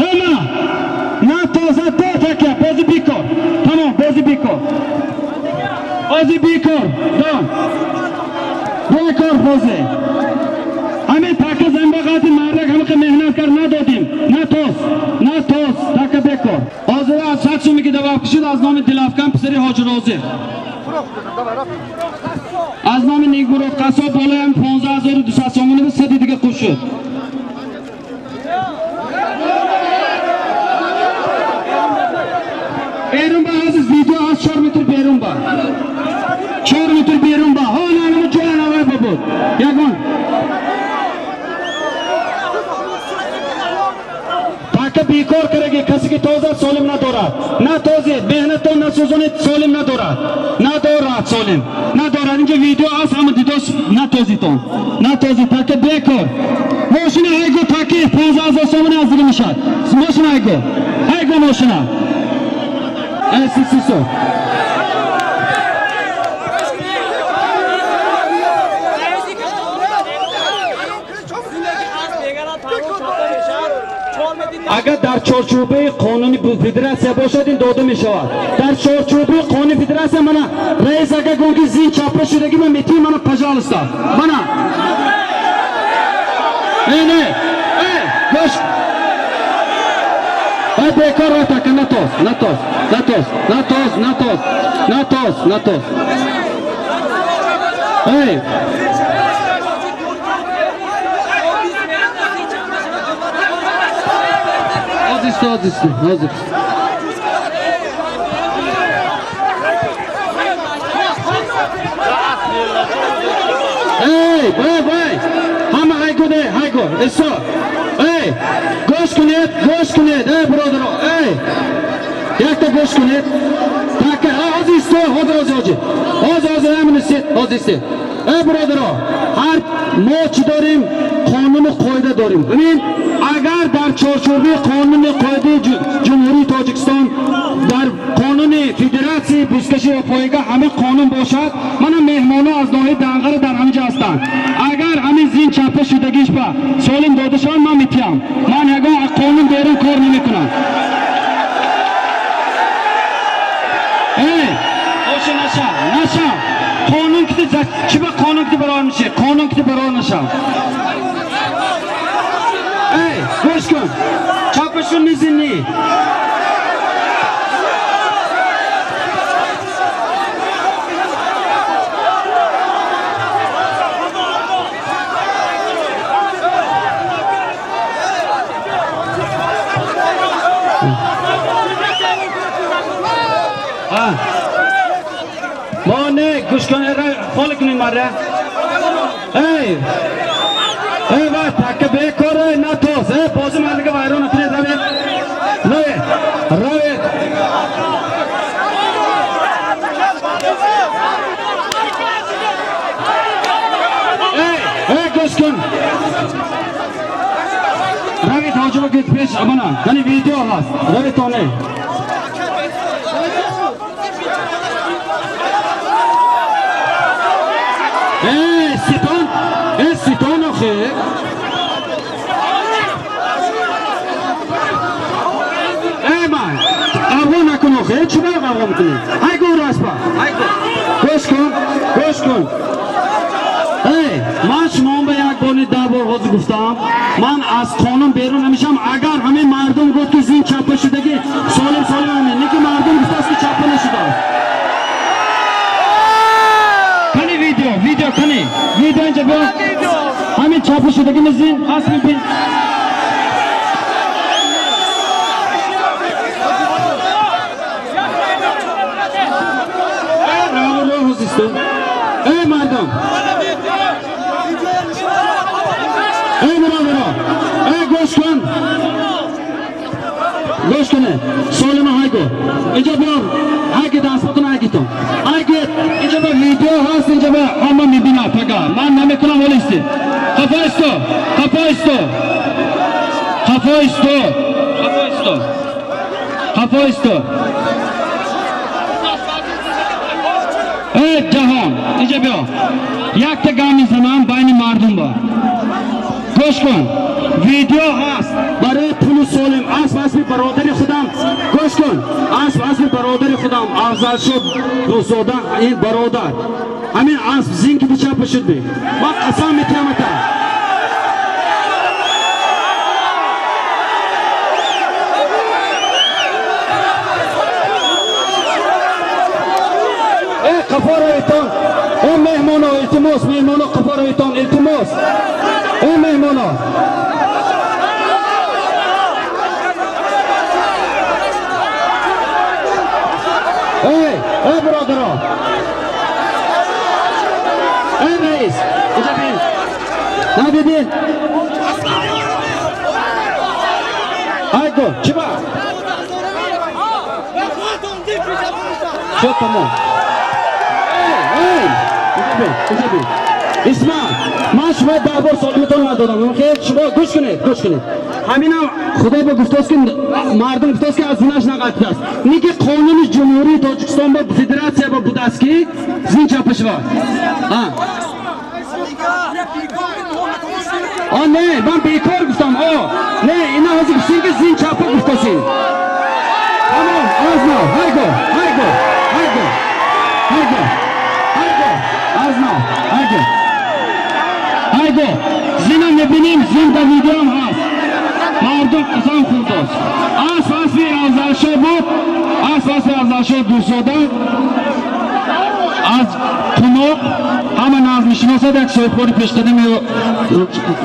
Эма. Натоза то таки, бози бикор. Тамом, бози бикор. Бози бикор. Дон. Бекор бози. Ҳамин така замба қати мардак ҳамақа меҳнат кард, надодим. Натоз, натоз, така бекор. Ҳозир аз 100 суми ки добавка шуд аз номи Дилафкан писари Ҳоҷи Розиқ. Аз номи Нигмурод Қассоб болоям 15 200 сомонӣ ба 100-и дига қуш шуд. Берун ба, ҳозир видео аз 4 метр берун ба. 4 метр берун ба. Ҳо, на, ҷоя навай ба буд. Ягон. Така бекор караги, касе ки тоза солим надорад. Натозед, меҳнаттон насӯзонед, солим надорад. Надорад солим. Надорад. Инҷо видео аст, ҳама дидос, натозитон. Натозид, така бекор. Мошина ҳайго таки 15 000 сомонӣ аз дига мешавад. Мошина ҳайго. Ҳайго мошина. Эй, си си со. Агар дар чорчӯбаи қонуни федератсия бошад, ин дода мешавад. Дар чорчӯбаи қонуни федератсия мана раис агар гӯ ки зин чапа шудагӣ ман метиҳ, мана пожалуйста. Мана. Не, не. Э, гӯш. Ай бекор ва така натоз, натоз, натоз, натоз, натоз, натоз, натоз. Эй, ҳозир, ҳозир, ҳозир. Эй, бай, бай. Ҳама ҳайго де, ҳайго. Исо. Эй, гӯш кунед, гӯш кунед, эй бародаро, эй. Якта гӯш кунед. Така, ҳозир исто, ҳозир, ҳозир, ҳозир. Ҳозир, ҳозир, ҳамин истед, ҳозир истед. Эй бародаро, ҳар мо чӣ дорем? Қонуну қоида дорем. Бибин, агар дар чорчӯбаи қонуни қоидаи Ҷумҳурии Тоҷикистон дар қонуни федератсияи бузкашӣ ва пойга ҳамин қонун бошад, мана меҳмоно аз ноҳияи Данғара дар ҳамин ҷо ҳастанд. Агар ҳамин зин чапа шудагиш ба солим дода шавад, ман метиҳам. Ман ягон аз қонун берун кор намекунам. Эй, оша наша, наша. Қонун кити чӣ ба қонун кити барор меши? Қонун кити барор нашав. Эй, гӯш кун. Чапашун низинни. Мо не, гӯш кун, холи кунед марра. Эй! Эй, ва такка бекор, эй, натоз. Эй, бози мардига вайрон накунед, равед. Равед, равед. Эй, эй, гӯш кун. Равед, ҳоҷиба ки пеш, мана, яъне видео ҳаст. Равед то не. Эй, ситон, эй, ситон охе. Эй, ман, қавғо накун охе, чӣ ба қавғо мекунӣ? Ай гӯ распа, ай гӯ. Гӯш кун, гӯш кун. Эй, ман шумо ба як бор ни 10 бор ҳозир гуфтам, ман аз қонун берун намешам. Агар ҳамин мардум гуфт ки зин чапа шудагӣ, солим солим ҳамин, не ки мардум гуфтааст ки чапа нашудааст. Кани видео, видео кани, видео инҷа биё. Ҳамин чапа шудагӣ мизин, ҳаст мебин. Эй, роҳ, роҳ ҳозисту. Эй, мардум. Эй, бародаро. Эй, гӯш кун. Гӯш кунед. Солима ҳайгу. Инҷа биё. Ҳайги дастпотон ҳайгитон. Ҳайги, инҷа ба видео ҳаст, инҷа ба ҳама мебинад пага. Ман намекунам ҳолисти. Қафо исто. Қафо исто. Қафо исто. Қафо исто. Қафо исто. Эй, ҷаҳон, инҷа биё. Якта гап мезанам байни мардум ба. Гӯш кун. Видео ҳаст барои пулу солим. Асп аспи бародари худам. Гӯш кун. Асп аспи бародари худам. Афзалшо Дӯстзода ин бародар. Ҳамин асп зин ки бичапа шуд би. Ман қасам метиҳам ата. Эй, қафо равитон. Эй, меҳмоно, илтимос, меҳмоно, қафо равитон, илтимос. Эй, меҳмоно. Эй, эй, бародаро. Эй, раис, инҷа бин. Надидӣ? Айго, чӣ ба? Шуд тамом. Эй, эй, инҷа бин, инҷа бин. Исма, ман шумо 10 бор солиматон надодам. Хел шумо гӯш кунед, гӯш кунед. Ҳаминам Худо ба гуфтааст ки мардум гуфтааст ки аз зинаш нақатидааст. Не ки қонуни Ҷумҳурии Тоҷикистон ба федератсия ба будааст ки зин чапа шавад. А не, ман бекор гуфтам. О, не, ина ҳозир гуфтем ки зин чапа гуфтасин. Тамом, аз нав, ҳайго, ҳайго, ҳайго, ҳайго, ҳайго, аз нав, ҳайго. Ҳайго, зина мебинем, зин дар видеоам ҳаст. Мардум қасам хӯрдааст. Асп аспи Афзалшо буд, асп аспи Афзалшо Дӯстзода аз Қуноқ, ҳама нағз мешиносад, як соҳибкори пешқадами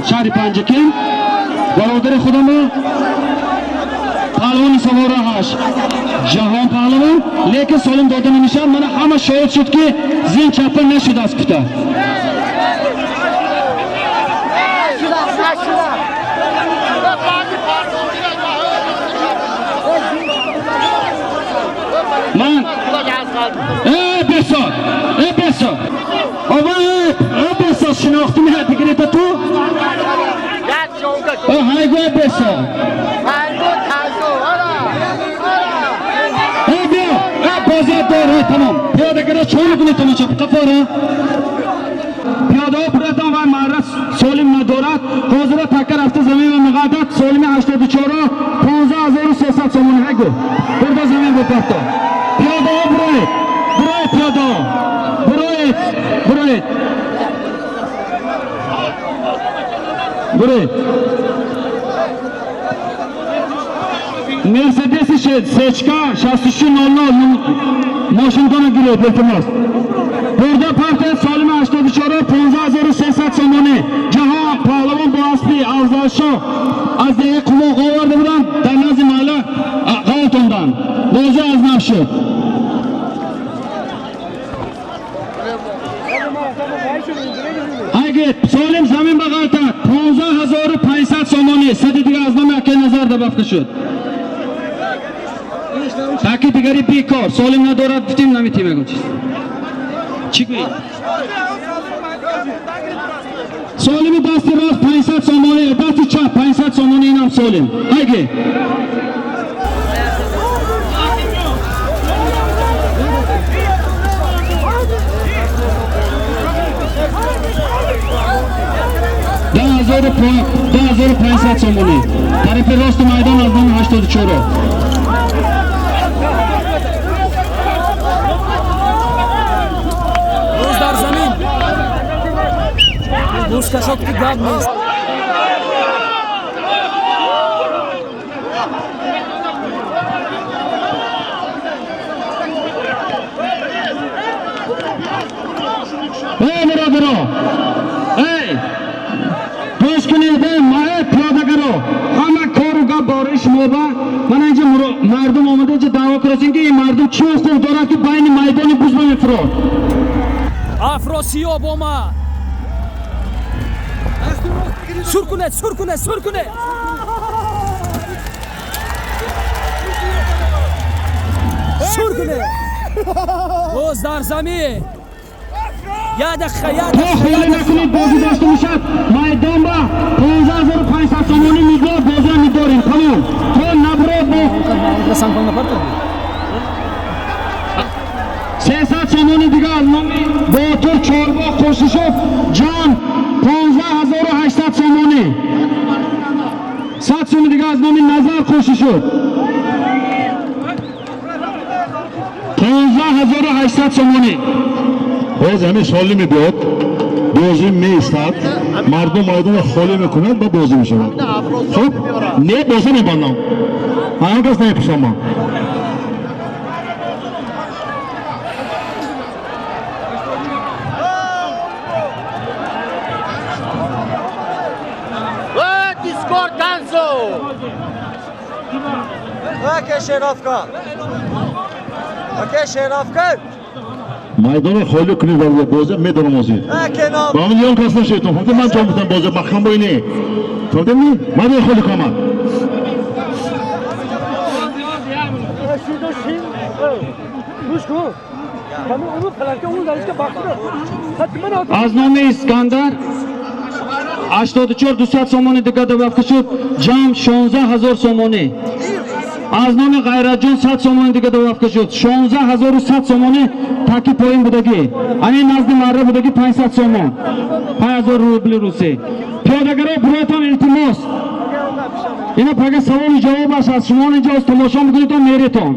шаҳри Панҷакент, бародари худамо, паҳлавони савора ҳашт, ҷаҳон паҳлавон, лекин солим дода намешавад. Мана ҳама шоҳид шуд ки зин чапа нашудааст гуфта. Ман э бесод, э бесод. Ова э бесод шинохтӣ меҳад дигирита ту? Э ҳайго э бесод. Э биё, э Бозӣ дор, тамом. Пиёдагара чор кунед тамошо, қафора. Пиёдаҳо буратан ва марра солим надорад. Ҳозира така рафта замин ва меғалтад. Солими 84 15300 сомонӣ. Ҳайгу. Бурда замин бупарто. Пиёдаҳо буроед. Буроед пиёдаҳо. Буроед. Буроед. Буроед. Мерседеси сечка 6600 мошинтона гиред, илтимос. Бурда партия солими 84 15300 сомонӣ. Ҷаҳон паҳлавон бо аспи Афзалшоҳ аз деҳаи Қумоқ оварда буданд, дар назди маҳалла ғалтонданд. Бозӣ аз нав шуд. Айгет, солим замин ба ғалтад. 15500 сомонӣ. Сади дигар аз номи акай Назар добавка шуд. Таки дигари бекор. Солим надорад, гуфтем наметем ягон чиз. Чӣ гӯед? Солими дасти рост 500 сомонӣ, дасти чап 500 сомонӣ, инам солим. Айге. 10500 сомонӣ. Тарафи рости майдон аз номи 84. Боз дар замин. Бузкашот ки гап нест. Эй бародаро! Эй! Гӯш кунед, эй пиёдагаро! Ҳама кору гап бораи шумо ба ман инҷа мардум омада инҷа даъво кардастем, ки ин мардум чӣ ҳуқуқ дорад, ки байни майдони буз мефурод? Афросиёб омад. Сур кунед, сур кунед, сур кунед. Сур кунед. Боз дар замин. Я дақиқа, я То дақиқа, холӣ я дақиқа. накунед, бозӣ дошта мешавад. Майдон ба 15500 сомонӣ миқдор бозиро медорем. Тамом. То набурод бо 300 сомонӣ дигар аз номи Ботур Чорбоғ Қошишов ҷамъ 15800 сомонӣ. 100 сомонӣ дигар аз номи Назар Қошишов. 15800 сомонӣ. Боз ҳамин солӣ мебиёд, бозӣ меистад, мардум майдонро холӣ мекунад ва бозӣ мешавад. Хуб, не, бозӣ мебандам. Ҳамон кас намепурсам ман. Дискорд танцо! Майдонро холӣ кунед ва бозӣ медорам озӣ. Ба ман ён кас нашедтон. Фаҳмидем, ман ҷон гуфтам бозӣ маҳкам бо ине. Фаҳмидем, ни? Майдонро холӣ кун омад. Аз номи Искандар 84 200 сомонӣ дигар добавка шуд, ҷамъ 16000 сомонӣ. Аз номи Ғайратҷон 100 сомонӣ дигар добавка шуд, 16100 сомонӣ. Таки поин будагӣ, ҳамин назди марра будагӣ 500 сомон, 5000 рубли русӣ. Пиёдагаро буротон, илтимос. Ина пага саволу ҷавоб аст, аз шумо инҷо аз тамошо мекунедтон, меретон.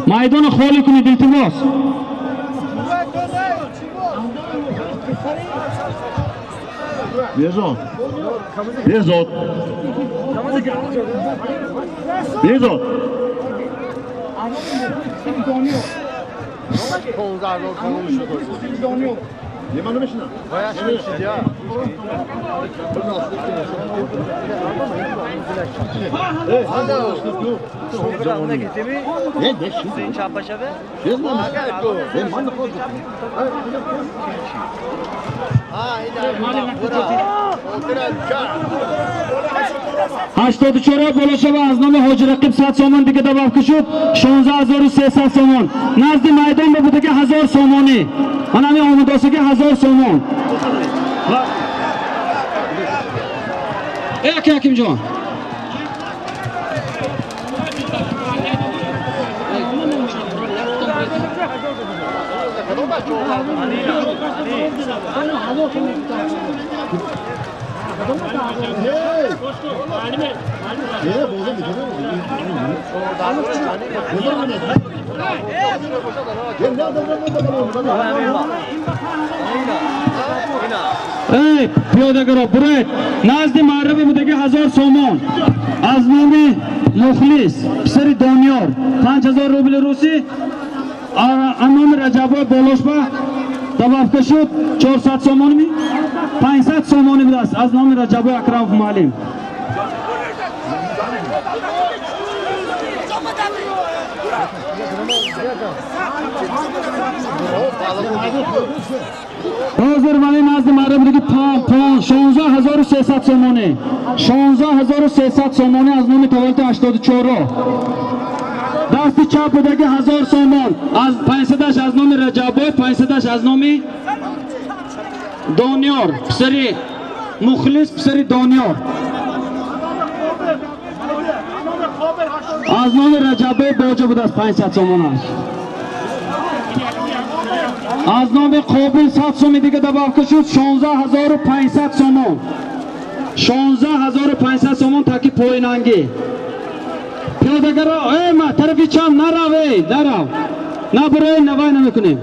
Майдонро холӣ кунед, илтимос. Бехзод, Бехзод, Бехзод. 15000 сомонӣ шуд. Не, ман намешинам. 84 боло шава аз номи Ҳоҷи Рақиб 100 сомон дига добавка шуд, 16300 сомон. Назди майдон ба будаги 1000 сомонӣ. Ман ҳамин омадосаги 1000 сомон. Эй аки Ҳакимҷон. Эй, пиёдагаро буред, назди маъраби будаги 1000 сомон аз номи Мухлис, писари Дониёр, 5000 рубли русӣ, аз номи Раҷаббой Болошба добавка шуд 400 сомоними 500 сомонӣ будааст аз номи Раҷаббой Акрамов муаллим. Ҳозир вали назди маъраби будаги 16300 сомонӣ, 16300 сомонӣ аз номи таваллуди 84. Дасти чап будаги 1000 сомон, аз 500-аш аз номи Раҷаббой, 500-аш аз номи Дониёр, писари Мухлис, писари Дониёр. Аз номи Раҷаббой Боҷа будааст 500 сомонаш. Аз номи Қобил 100 соми дига добавка шуд 16500 сомон. 16500 сомон таки поинангӣ. Пиёдагаро, эй ма тарафи чап нарав, эй, нарав. Набурей, навай намекунем.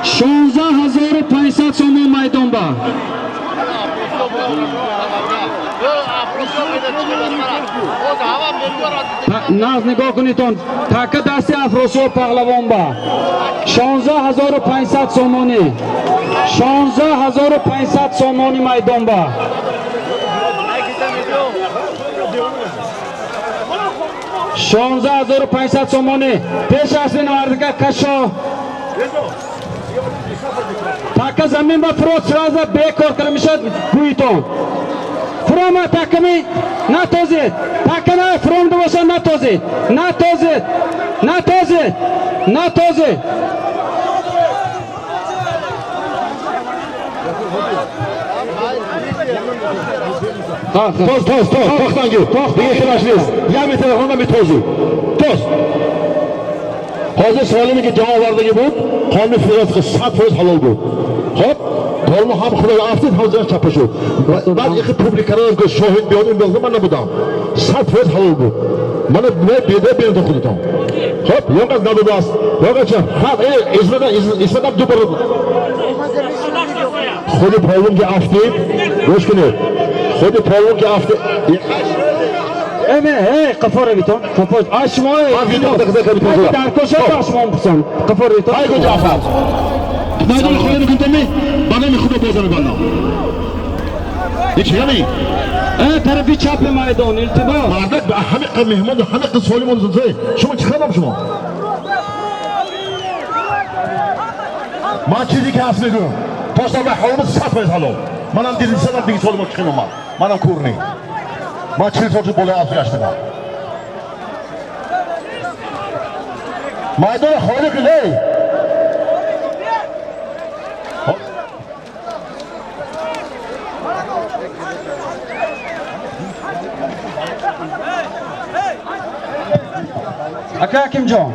16500 сомон майдон ба. Наз нигоҳ кунитон, така дасти Афросиёб паҳлавон ба 16500 сомонӣ, 16500 сомонӣ майдон ба. 16500 сомонӣ. Пеш аз ин мардика кашо така замин ба фурод сразу бекор карда мешавад гӯитон. Фурома таками натозед, така на фуромда бошад натозед, натозед, натозед, натозед. Тоз, тоз, тоз, тохтанги. Дига хелаш нест. Як метр хонда метозӣ. Тоз. Ҳозир солиме ки ҷавоб овардаги буд, қонуни федератсия 100% ҳалол буд. Хоб, толмо ҳам худо афтид, ҳам зиёд чапа шуд. Баъд яхи публикаро гуфт шоҳид биёд, ин биёд, ман набудам. 100% ҳалол буд. Мана беда бинед худатон. Хоб, ён қаз надодааст. Ён қаз хат, измата, измата ду бор. Худи полвон ки афтид, гӯш кунед. Худи полвон ки афтид. Эй, қафоровитон, қафо. Ай шумо Ман видео дақиқа кардам. Дар кошо шумо пурсам. Қафоровитон. Ай гу Ҷафар. Майдон холӣ мекунтами, ба номи Худо боза мебандам. Ҳеч яъне Тарафи чапи майдон, илтимос. Мардак ба ҳамин қад меҳмон, ҳамин қад солим шумо чӣ хабар шумо? Ман чизе ки ҳаст мегӯям. Тостам ба ҳолим 100% ҳалол. Манам дидисадам диги солимо чиқин омад. Манам кӯрни. Ман 40 сол шуд болои асп гаштам. Майдон холӣ кун, эй! Ака Ҳакимҷон.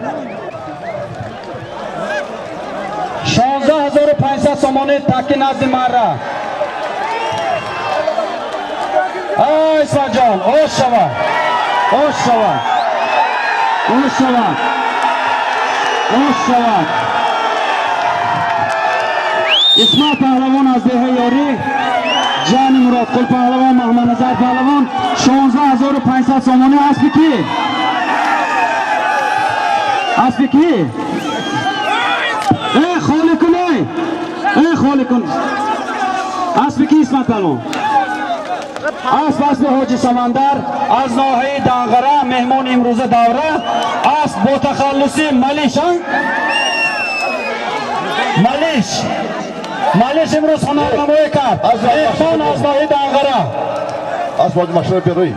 16500 сомонӣ таки назди марра. Ай Исматҷон, ош шава. Ош шава. Ош шава. Ош шава. Исмат паҳлавон аз деҳаи Ёрӣ, Ҷани Муродқул паҳлавон, Маҳмадназар паҳлавон 16500 сомонӣ аспи кӣ? Аспи кӣ? Эй холӣ кун, эй! Эй холӣ кун. Аспи кӣ Исмат паҳлавон? Асп аспи Ҳоҷи Самандар аз ноҳияи Данғара, меҳмони имрӯза давра. Асп бо тахаллуси Малиш, а? Малиш. Малиш имрӯз ҳунарнамоӣ кард. Меҳмон аз ноҳияи Данғара. Асп ҳоҷи машина берӯй.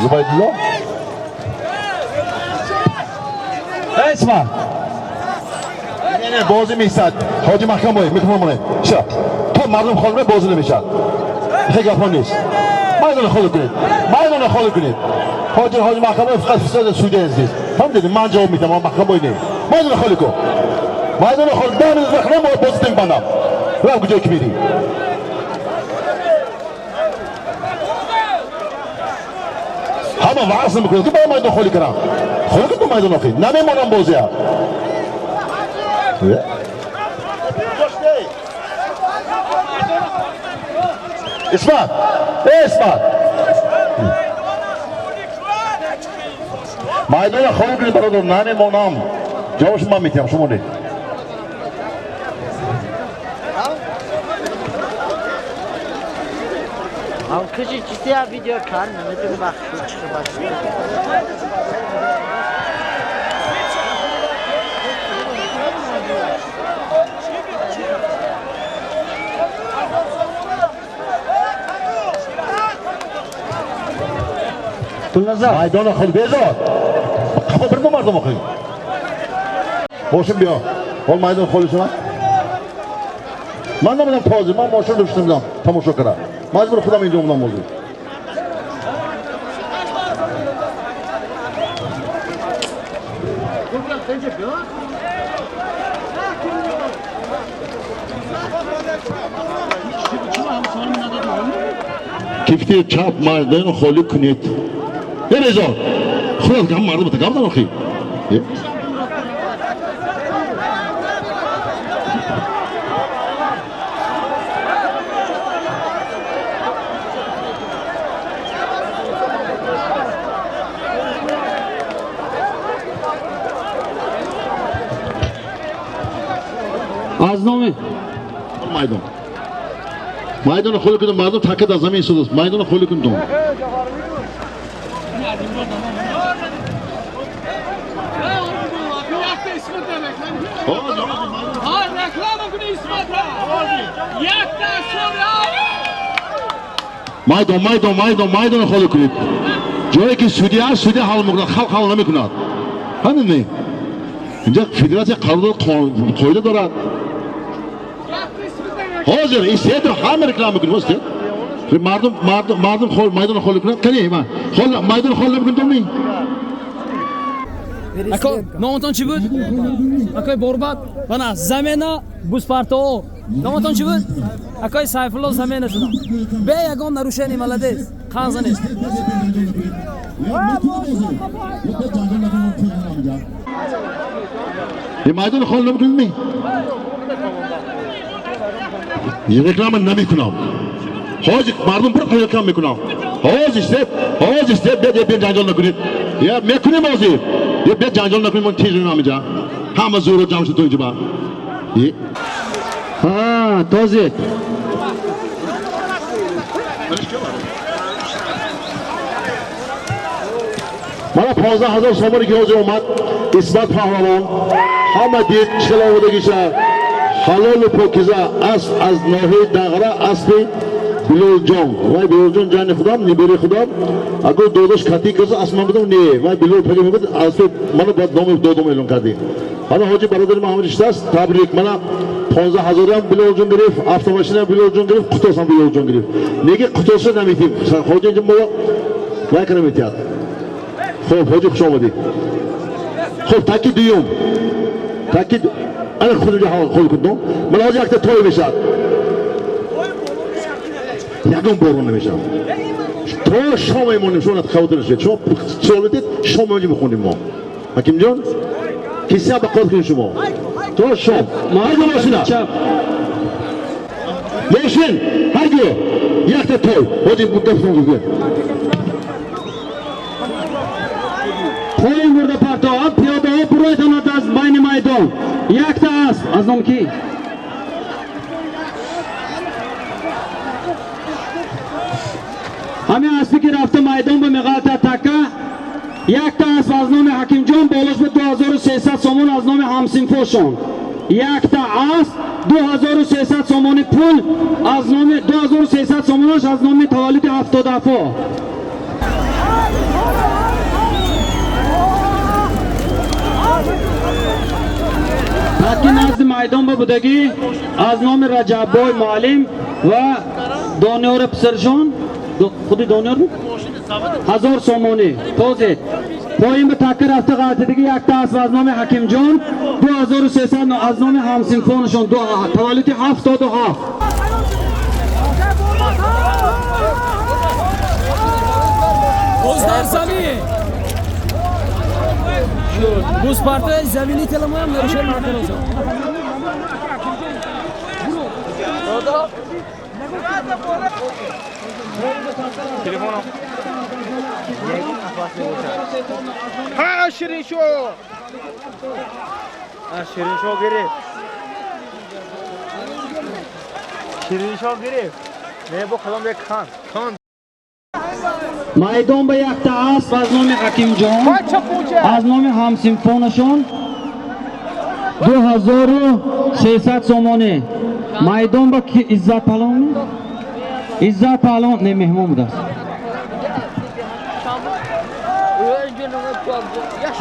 Зубайдулло. Исмат. Не, не, бозӣ меистад. Ҳоҷи Маҳкам боед, микрофон монед. Ча? То мардум холӣ бозӣ намешавад. Хеле гапҳо нест. Майдонро холӣ кунед. Майдонро холӣ кунед. Ҳоҷи Маҳкам боед фақат фисода суди азиз. Фаҳмидед? Ман ҷавоб медиҳам, ман Маҳкам боед не. Майдонро холӣ кун. Майдонро холӣ. 10 минут вақт намояд бозӣ намебандам. Рав куҷое ки мерӣ. Ҳама ваъз намекунад ки бояд майдон холӣ кунам. Холӣ кун майдон охи. Намемонам бозия. Исмат! Исмат! Майдонро холӣ кунед бародар, намемонам. Ҷавобашро ман метиҳам, шумо не. Каши чизи видео кар наметونی وقت چه باشه. Гулназар. Майдонро холӣ безор. Қафо бирмо мардум охи. Мошин биё. Ҳол майдон холӣ шавад. Ман намедонам тоза, ман мошин доштам дам тамошо кардам. Маҷбур худам инҷо омадам бозӣ. Кифти чап майдонро холӣ кунед. Э безор. Худат гам мардум гап дар охи. Аз номи майдон. Майдонро холӣ кунед, мардум такка дар замин истодааст. Майдонро холӣ кунед. Майдон, майдон, майдон, майдонро холӣ кунед. Ҷое ки судья аст, судья ҳал мекунад, халқ ҳал намекунад. Фаҳмидед? Инҷа федератсия қарор қоида дорад. Ҳозир истеъдод ҳама реклама мекунем, истеъдод. Мардум, мардум, мардум хол майдонро холӣ кунад. Кани, ман. Хол майдонро холӣ намекунем, ту ми? Ако, номатон чӣ буд? Акои Борбад, бана замена бузпартоо. Номатон чӣ буд? Акои Сайфулло замена шудам. Бе ягон нарушение, молодец. Қанза нест. Майдонро холӣ намекунем, ми? Реклама намекунам. Ҳозир мардум пур реклама мекунам. Ҳозир степ, ҳозир степ, биёд, биёд ҷанҷол накунед. Я мекунем ҳозир. Я биёд ҷанҷол накунем, ман тез меоям инҷа. Ҳама зӯро ҷамъ шуд то инҷа ба. Ҳа, тозик. Мана 15,000 сомоне ки ҳозир омад, Исмат паҳлавон, ҳама дид чӣ хел омодагиша. Ҳалолу покиза асп аз ноҳияи Дағра, аспи Билолҷон. Вай Билолҷон ҷани худам, нибири худам. Агар додаш катӣ каса асп ман будам, не. Вай Билол паги мегуфт, аспи мана бояд номи додам эълон кардӣ. Ҳана ҳоҷи бародари ман ҳамин риштааст, табрик. Мана 15,000-ам Билолҷон гирифт, автомашинам Билолҷон гирифт, қутосам Билолҷон гирифт. Неги қутоса наметим. Ҳоҷи инҷо мо вай кара метиҳад. Хуб, ҳоҷи хуш омадӣ. Хуб, таки дуюм. Таки ана худ инҷо ҳол кун. Мана ҳозир якта той мешавад. Ягон борон намешавад. То шом мемонем, шумо хавотир нашавед. Шумо суол медиҳед, шом мемонем мехонем мо. Ҳакимҷон, киса ба қод кунед шумо. То шом. Ҳаргу мошина. Мошин, ҳаргу. Якта той. Ҳоҷи гапатон гуфт. Поин бурда партоҳо, пиёдаҳо буройтонад аз байни майдон. Якта асп аз номи кӣ? Ҳамин аспе ки рафта майдон ба меғалта така, якта асп аз номи Ҳакимҷон болош ба 2300 сомон аз номи ҳамсинфошон. Якта асп 2300 сомони пул аз номи 2300 сомонаш аз номи таваллуди 77. Таки назди майдон ба будагӣ аз номи Раҷаббой муаллим ва Дониёри писаршон, худи Дониёр 1000 сомонӣ. Тозед. Поин ба такка рафта ғалтидагӣ якта асп аз номи Ҳакимҷон 2300 аз номи ҳамсинфонашон таваллуди 77. Боз дар замин. Бузпартои заминӣ теламоям нарушен накунозо. Ha Şirinşo! Ha Şirinşo гирифт. Шириншо гирифт. Не бо кадом як хан. Хан. Майдон ба якта асп аз номи Ҳакимҷон аз номи ҳамсинфонашон 2300 сомонӣ. Майдон ба ки Иззат паҳлавон? Иззат паҳлавон не меҳмон будааст.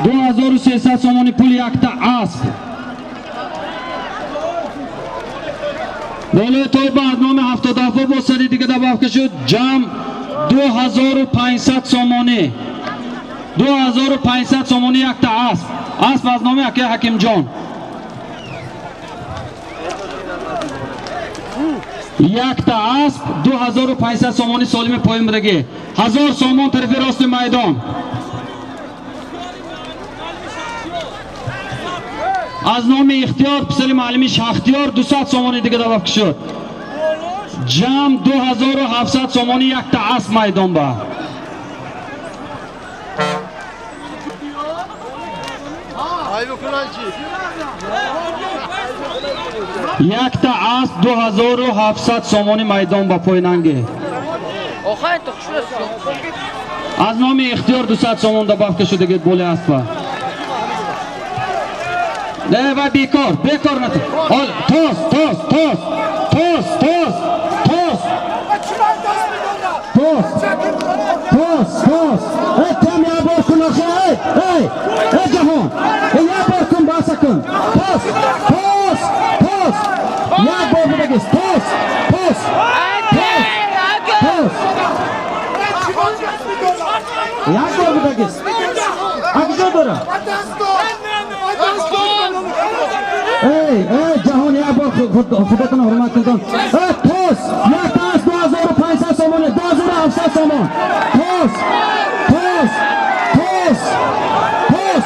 2300 сомонӣ пули якта асп. Болои тойба аз номи 77 бо сари дига добавка шуд ҷамъ 2500 сомонӣ. 2500 сомонӣ якта асп. Асп аз номи акаи Ҳакимҷон. Якта асп 2500 сомонӣ солими поин будагӣ. 1000 сомон тарафи рости майдон. Аз номи Ихтиёр писари муаллими Шахтиёр 200 сомонӣ дига добавка шуд. Ҷамъ 2700 сомонӣ якта асп майдон ба. Якта асп 2700 сомонӣ майдон ба пойнанге. Аз номи Ихтиёр 200 сомон добавка шудагӣ боли аспа. Не, вай бекор, бекор на. Тос, тос, тос, тос, тос, тос. Тос. Тос, тос. Эй, там я бор кун охи, эй, эй, эй ҷаҳон. Эй, я бор кун, баса кун. Тос, тос, тос. Як бор будагист. Тос, тос. Тос. Тос. Як бор будагист. Акҷо дора? Эй, эй, ҷаҳон, як бор худатон ҳурмат кунтон. Эй, тос, як тас 2500 сомонӣ, 2700 сомон. Тос, тос, тос, тос,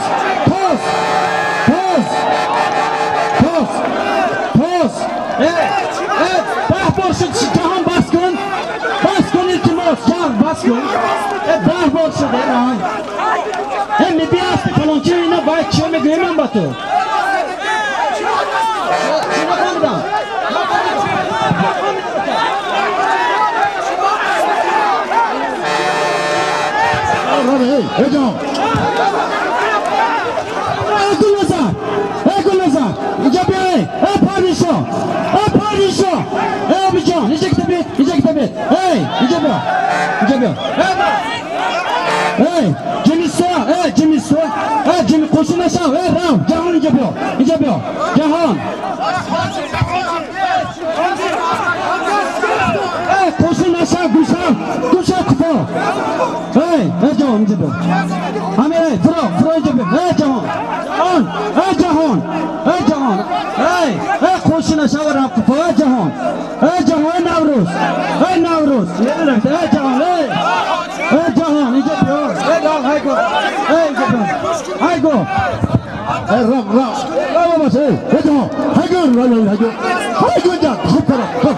тос, тос, тос, тос. Эй, эй, 10 бор шуд, ҷаҳон бас кун. Бас кун, илтимос, ҷаҳон бас кун. Эй, 10 бор шуд, эй, раҳм. Эй, мебиёй аспи фалончи, ина вай чӣ мегӯям ман ба ту? Эй ҷаҳон. Эй Гулназар, эй Гулназар, инҷа биё, эй, эй Парвизшо, эй Парвизшо, эй Обиҷон, инҷа кита биёд, инҷа кита биёд, эй, инҷа биё, инҷа биё, эй, эй, Ҷимисо, эй, Ҷимисо, эй, Ҷими, қӯшин нашав, эй, рав, ҷаҳон инҷа биё, инҷа биё, ҷаҳон. Эй, қӯшин нашав, гӯшав, гӯшав куфо. Эй, эй, ҷаҳон, инҷа биё. Ҳамин, эй, фуро, фуро инҷа биё, эй, ҷаҳон. Ҷаҳон, эй, ҷаҳон, эй, ҷаҳон, эй, эй, қӯшин нашав, рав куфо, эй, ҷаҳон. Эй, ҷаҳон, эй, Наврӯз, эй, Наврӯз, эй, ҷаҳон, эй, эй, ҷаҳон, инҷа биё, эй, рав, ҳай го, эй, инҷа биё, ҳай го. Эй, рав, рав. Рав, бобаш, эй, эй, ҷаҳон, ҳай го, рав, рав, ҳай го. Ҳай го, ҷан, хуб кара, хуб.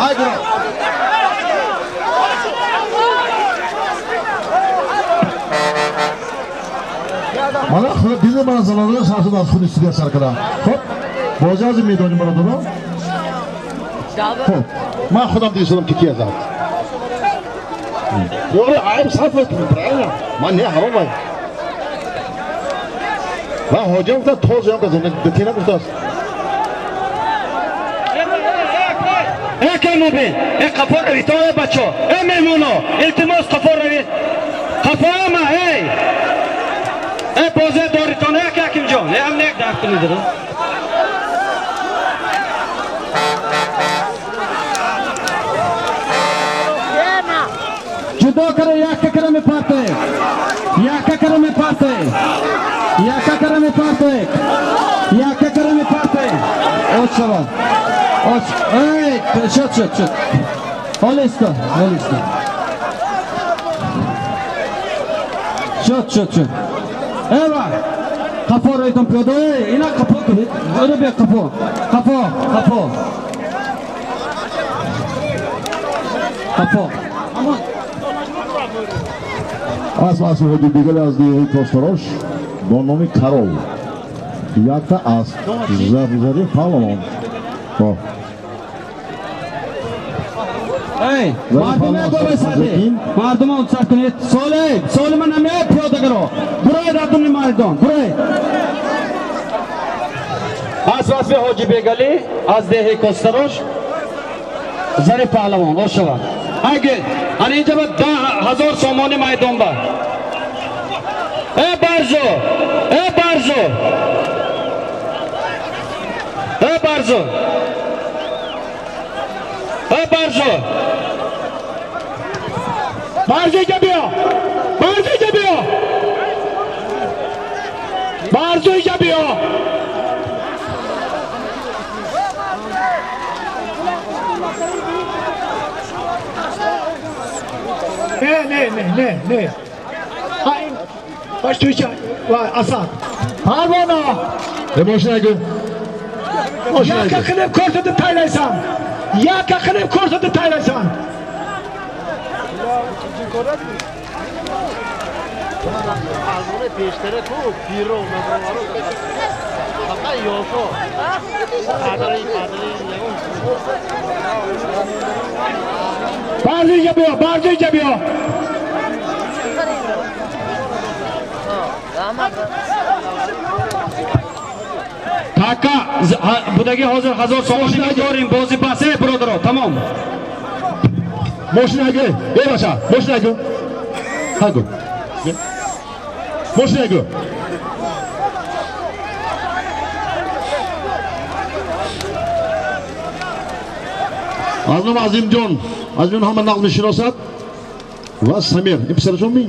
Ҳай го. Мана худ дида мана занонро сар шуд аз худи студия сар кардам. Хуб, бозӣ аз медонем бародарон. Хуб, ман худам дидам ки кия зад. Ёре, айб сарф кунем, правильно? Ман не ҳаром ай. Ман ҳоҷа гуфта тоз ям каза, дати нагуфтааст. Ака Мубин, э қафо равед, э бачо, э меҳмоно, илтимос, қафо равед. Қафо ама, эй. Э бозе доритон, э ака Ҳакимҷон, э ҳам нек дар кунед. Ҷудо кара, якка кара мепартоед. Якка кара мепартоед. Якка кара мепартоед. Якка кара мепартоед. Оч шавад. Оч. Эй, шуд, шуд, шуд. Ҳолисто, ҳолисто. Шуд, шуд, шуд. Эва. Қафо роитон пиёда. Эй, ина қафо кунед. Ина бия қафо. Қафо, қафо. Қафо. Асп аспи ҳоҷи Бегалӣ аз деҳаи Костарош бо номи Карол. Якта асп Зариф паҳлавон. Эй, мардуме бовесаде. Мардума сар кунед. Соле, солима намеяд пиёдагаро. Буроед адуни майдон, буроед. Асп аспи ҳоҷи Бегалӣ аз деҳаи Костарош, Зариф паҳлавон, ошавад. Айгел, ана инҷа ба 10 000 сомони майдон ба. Э Барзо, э Барзо. Э Барзо. Э Барзо. Барзо, инҷа биё, Барзо, инҷа биё, Барзо, инҷа биё. Не, не, не, не, не. Ha, باش توی چه؟ اسد. Парвона. Мошина гӯ. Якка қилиб ko'rsatib taylaysan. Якка qilib ko'rsatib taylaysan. Аз пештара ку пиро фақат ёшо падари падари. Барзо, инҷа биё, Барзо, инҷа биё. Така будаги ҳозир ҳазор сомонӣ дорим, бози бас, э бародаро, тамом. Мошина гӯ. Э бача, мошина гӯ. Ҳа гӯ. Мошина гӯ. Аз номи Азимҷон, Азимҷон ҳама нағз мешиносад ва Самир, ин писарашон ми?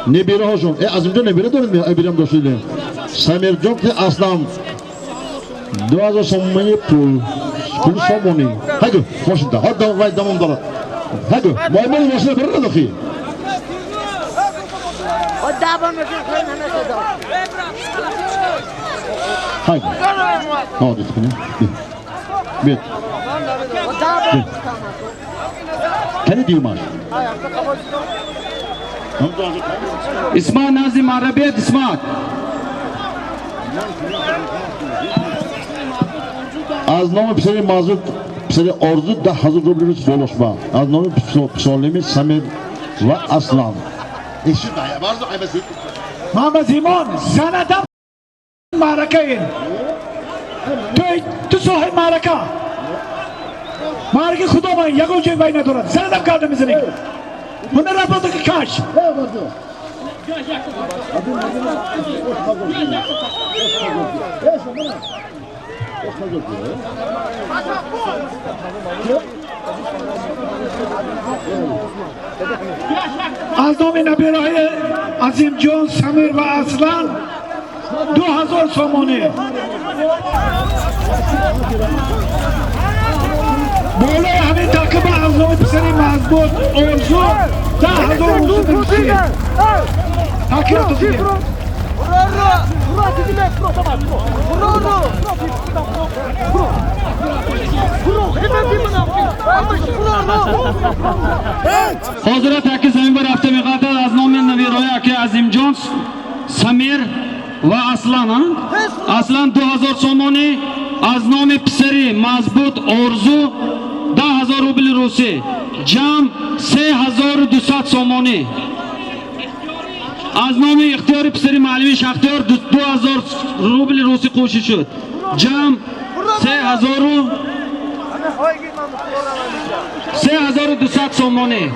Небираҳошон. Э Азимҷон небира доред? Небирам доштед. Самирҷон ки Аслам 2000 сомонӣ пул, пули сомонӣ. Ҳагу, мошинда. Ҳа вай давом дорад. Ҳагу, маймони мошина бирад охи. Дабон мекун, намешадо. Ҳагу. Ҳа, дид кунӣ. Бит. Кани димаш? Исмат, назди марабият, Исмат. Аз номи писари Мазуд, писари Орзу 10 000 рубли рус болошба. Аз номи писолими Самир ва Аслан. Мама Зимон, занадам маърака ин. Ту соҳиб маърака. Маърака худо ман ягон ҷой вай надорад. Занадам карда мезанӣ. Ҳунар работа каш. Аз номи набираҳои Азимҷон, Самир ва Аслан 2000 сомонӣ. Болои ҳамин тақиба аз номи писари Мазбут Орзу 10 000 русӣ. Такироту дигем. Ҳозира таки замин ба рафта меқатад аз номи набираҳои аки Азимҷон, Самир ва Аслан, а? Аслан 2000 сомонӣ, аз номи писари Мазбут Орзу 10 000 рубли русӣ. Ҷамъ 3200 сомонӣ. Аз номи Ихтиёри писари муаллими Шахтиёр 2000 рубли русӣ қӯшӣ шуд. Ҷамъ 3000. 3200 сомонӣ.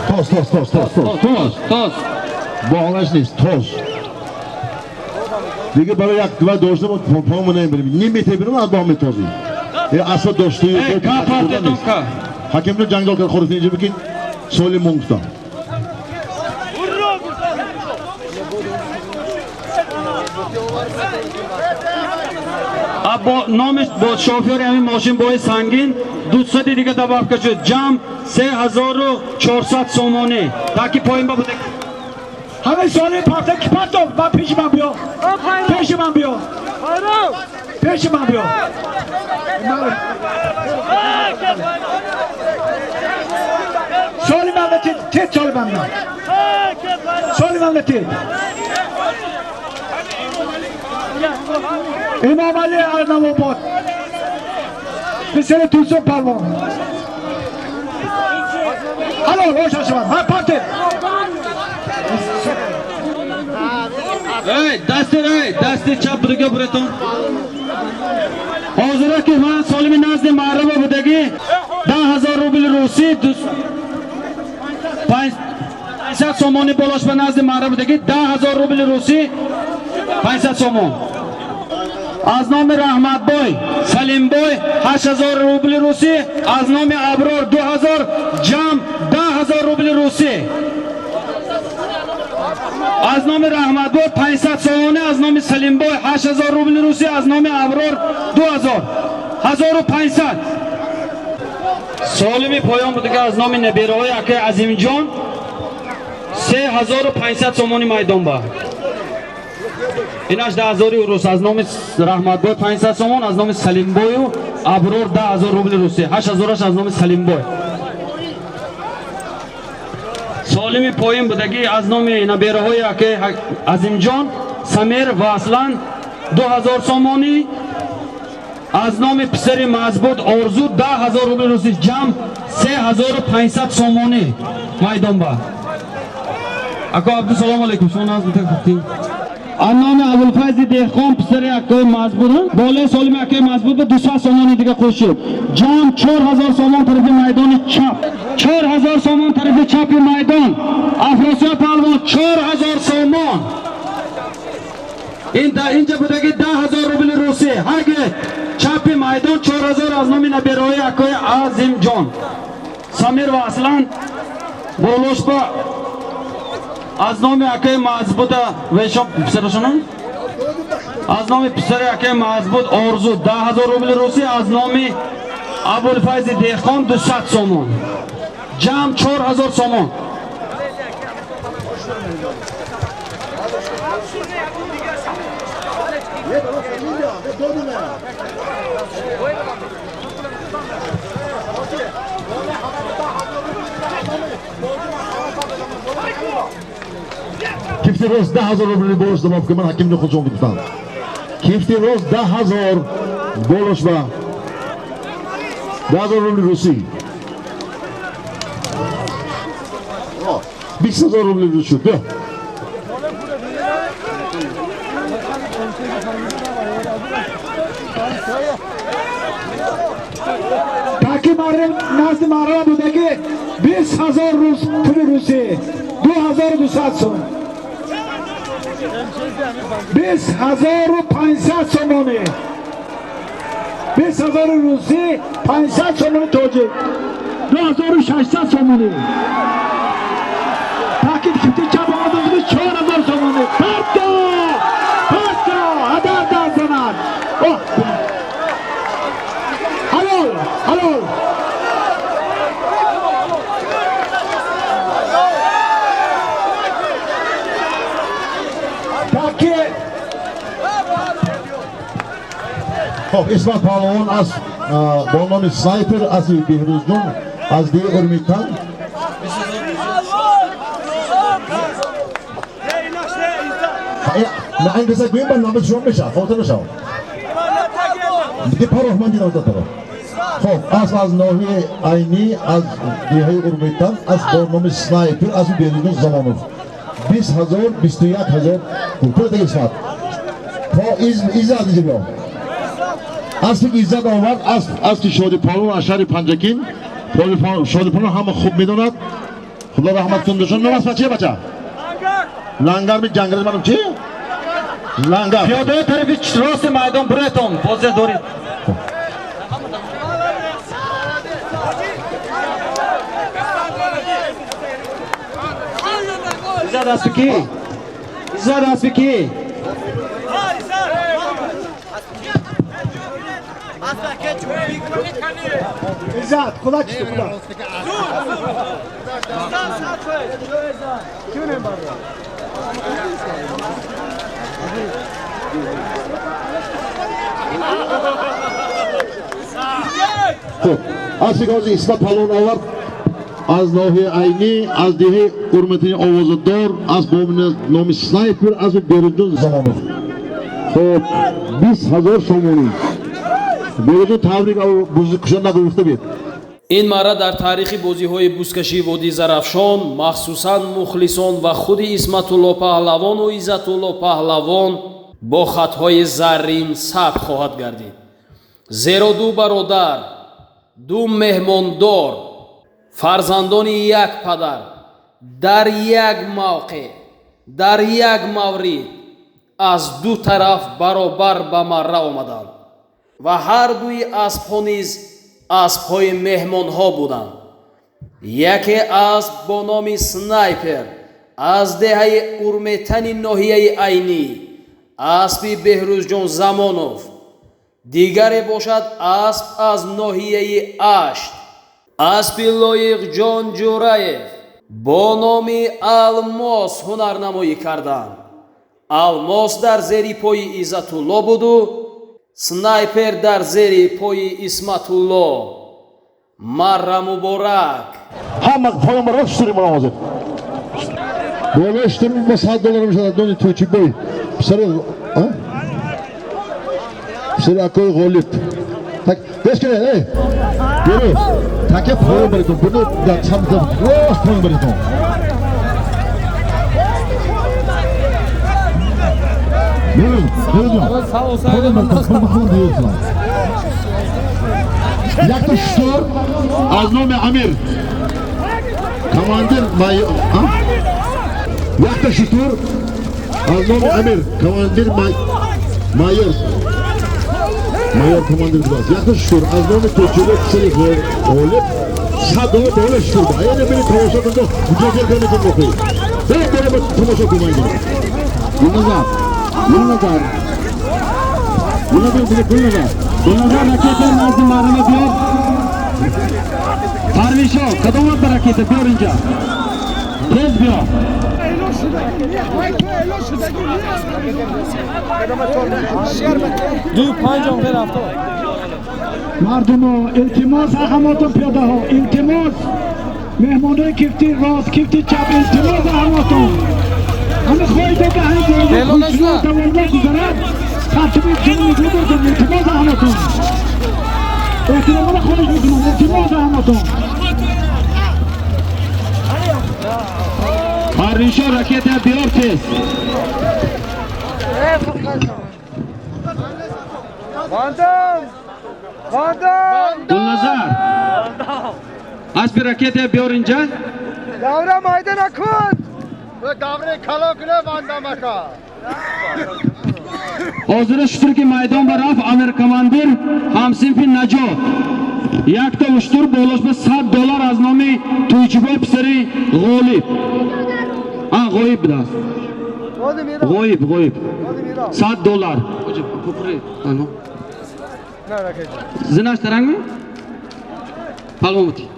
Тоз, тоз, тоз, тоз, тоз. Тоз, тоз. Боғлаш нест, тоз. Дига барои як два доштам по намебарем. Ним метебирем аз боғ метозем. Асла дошту. Ҳакимҷон ҷанҷол кард хӯрд инҷо бикин соли мон гуфтам. Бо номи бо шофёри ҳамин мошин бои сангин 200 дига добавка шуд. Ҷамъ 3400 сомонӣ. Таки поин ба буде. Ҳамин соли парта ки партов ба пеши ман биё. Пеши ман биё. Пеши ман биё. Соли ман тет соли ман. Соли ман тет. Имом Али Арнавобод. Писари Турсун Палвон. Ҳалол ошо шавад. Ҳа партед. Эй, дасти эй, дасти чап будаги буратон. Ҳозира ки ман солими назди маъраба будаги 10000 рубл русӣ 500 сомонӣ болош ба назди маъраба будаги 10000 рубл русӣ 500 сомон. Аз номи Раҳматбой Салимбой 8000 рубли русӣ, аз номи Аброр 2000, ҷамъ 10000 рубли русӣ. Аз номи Раҳматбой 500 сомонӣ, аз номи Салимбой 8000 рубли русӣ, аз номи Аброр 2000. 1500. Солими поён будаги аз номи набераҳои акаи Азимҷон 3500 сомонӣ майдон ба. Инаш 10000 рус аз номи Раҳматбой 500 сомон, аз номи Салимбою Аброр 10000 рубли русӣ, 8000-аш аз номи Салимбой. Солими поин будаги аз номи набераҳои акаи Азимҷон Самир ва Аслан 2000 сомонӣ, аз номи писари мазбут Орзу 10000 рубли русӣ, ҷамъ 3500 сомонӣ майдон ба. Ако Абдусалом алейкум, шумо назд бутак. Аз номи Абулфайзи Деҳқон писари акаи Мазбут болои солими акаи Мазбут ба 200 сомони дига қӯшид. Ҷамъ 4000 сомон тарафи майдони чап. 4000 сомон тарафи чапи майдон. Афросиёб паҳлавон 4000 сомон. Ин инҷа будаги 10000 рубли русӣ. Ҳарги чапи майдон 4000 аз номи набераҳои акаи Азимҷон. Самир ва Аслан болошба аз номи акаи Мазбута вешон писарашона? Аз номи писари акаи Мазбут Орзу 10000 рубли русӣ, аз номи Абулфайзи Деҳқон 200 сомон. Ҷамъ 4000 сомон. Кифти рост 10000 рубли болош добавка ман ҳакимни худшон гуфтам. Кифти рост 10000 болош ба 10000 рубли русӣ. 20000 рубли рус шуд. Биё. Таки назди маҳрам будаги 20000 рус пули русӣ, 2200 сом. 20500 сомонӣ. 20000 русӣ, 500 сомонӣ тоҷик. 2600 сомонӣ. Таки кифти чап омада 4000 сомонӣ. Парто! Парто! Ҳадар дар занад. Ҳалол, ҳалол. Хоб, Исмат паҳлавон аз бо номи Снайпер аз Беҳрӯзҷон аз деҳи Урмитан. На ин каса гӯем ба номи шумо мешавад, хотир нашавад. Диге пароҳ ман дидам пароҳ. Хоб, аз ноҳияи Айнӣ, аз деҳаи Урмитан, аз бо номи Снайпер аз Беҳрӯзҷон Замонов. 20000, 21000 пул. Пул диге Исмат. То из аз инҷо биё. Аспи ки Иззат овард, асп аспи Шоди Палвон аз шаҳри Панҷакент. Шоди Палвон ҳама хуб медонад. Худо раҳмат кунад. Ном аст бача бача? Лангар ми ҷангал манам чи? Лангар. Пиёдаи тарафи рости майдон буретон, бозия доред. Иззат аспи ки? Иззат аспи ки? Иззат, худо чӣ худо. Хуб, аспи ки Исмат Палвон овард аз ноҳияи Айнӣ, аз деҳаи Урматини овозадор, аз номи Снайпер, аз Беруҷон Замонов. Хуб, 20 000 сомонӣ. Беруҷон, табрик, бузкушон нагуфта бед. Ин марра дар таърихи бозиҳои бузкашии водии Зарафшон махсусан мухлисон ва худи Исматулло паҳлавону Иззатулло паҳлавон бо хатҳои заррин сабт хоҳад гардид. Зеро ду бародар, ду меҳмондор, фарзандони як падар дар як мавқеъ, дар як маврид аз ду тараф баробар ба марра омаданд ва ҳар дуи аспҳо низ аспҳои меҳмонҳо буданд. Яке асп бо номи Снайпер аз деҳаи Урметани ноҳияи Айнӣ, аспи Беҳрӯзҷон Замонов, дигаре бошад асп аз ноҳияи Ашт, аспи Лоиқҷон Ҷураев бо номи Алмос ҳунарнамоӣ карданд. Алмос дар зери пои Иззатулло буду Снайпер дар зери пои Исматулло. Марра муборак. Ҳама поён барош шури муновозир. Болои штурм ба 100 доллар мешавад дони Тӯйчибой. Писари, а? Писари акои Ғолиб. Так, гӯш кунед, эй. Беру. Таке поён баритон. Буну дар самт рост поён баритон. Беру, беру. Поён баритон, поён баритон. Якта штур аз номи Амир. Командир майор, а? Якта шутур аз номи Амир, командир майор. Майор командир будааст. Якта шутур аз номи Тӯйчибой писари Ғолиб 100 доллар болои шутур. Яъне бери тамошо кун, музокира кунед мохӣ. Бери бери тамошо кун майдон. Гулназар, Гулназар. Гулназар, Гулназар. Гулназар, ракета назди маррама биёр. Парвишо, кадом ба ракета биёр инҷа. Тез биё. Ду панҷ он рафто. Мардумо, илтимос ҳаматон пиёдаҳо, илтимос меҳмонои кифти рост, кифти чап, илтимос ҳаматон. Ҳама хоҳед ки ҳамин тавонда гузарад, тартиби шумо нигоҳ доред, илтимос ҳаматон. Эҳтиромона хоҳиш мекунам, илтимос ҳаматон. Парвишо, ракета биёр тез. Гулназар, аспи ракета биёр инҷа. Давра майда накун. Давраи калон куна вандамака. Ҳозира шутур ки майдон ба рафт Амир командир ҳамсинфи Наҷот. Якта уштур болош ба 100 доллар аз номи Тӯйчибой писари Ғолиб. А, Ғоиб будааст. Ғоиб, Ғоиб. 100 доллар. Зинаш тарангми? Палвонти.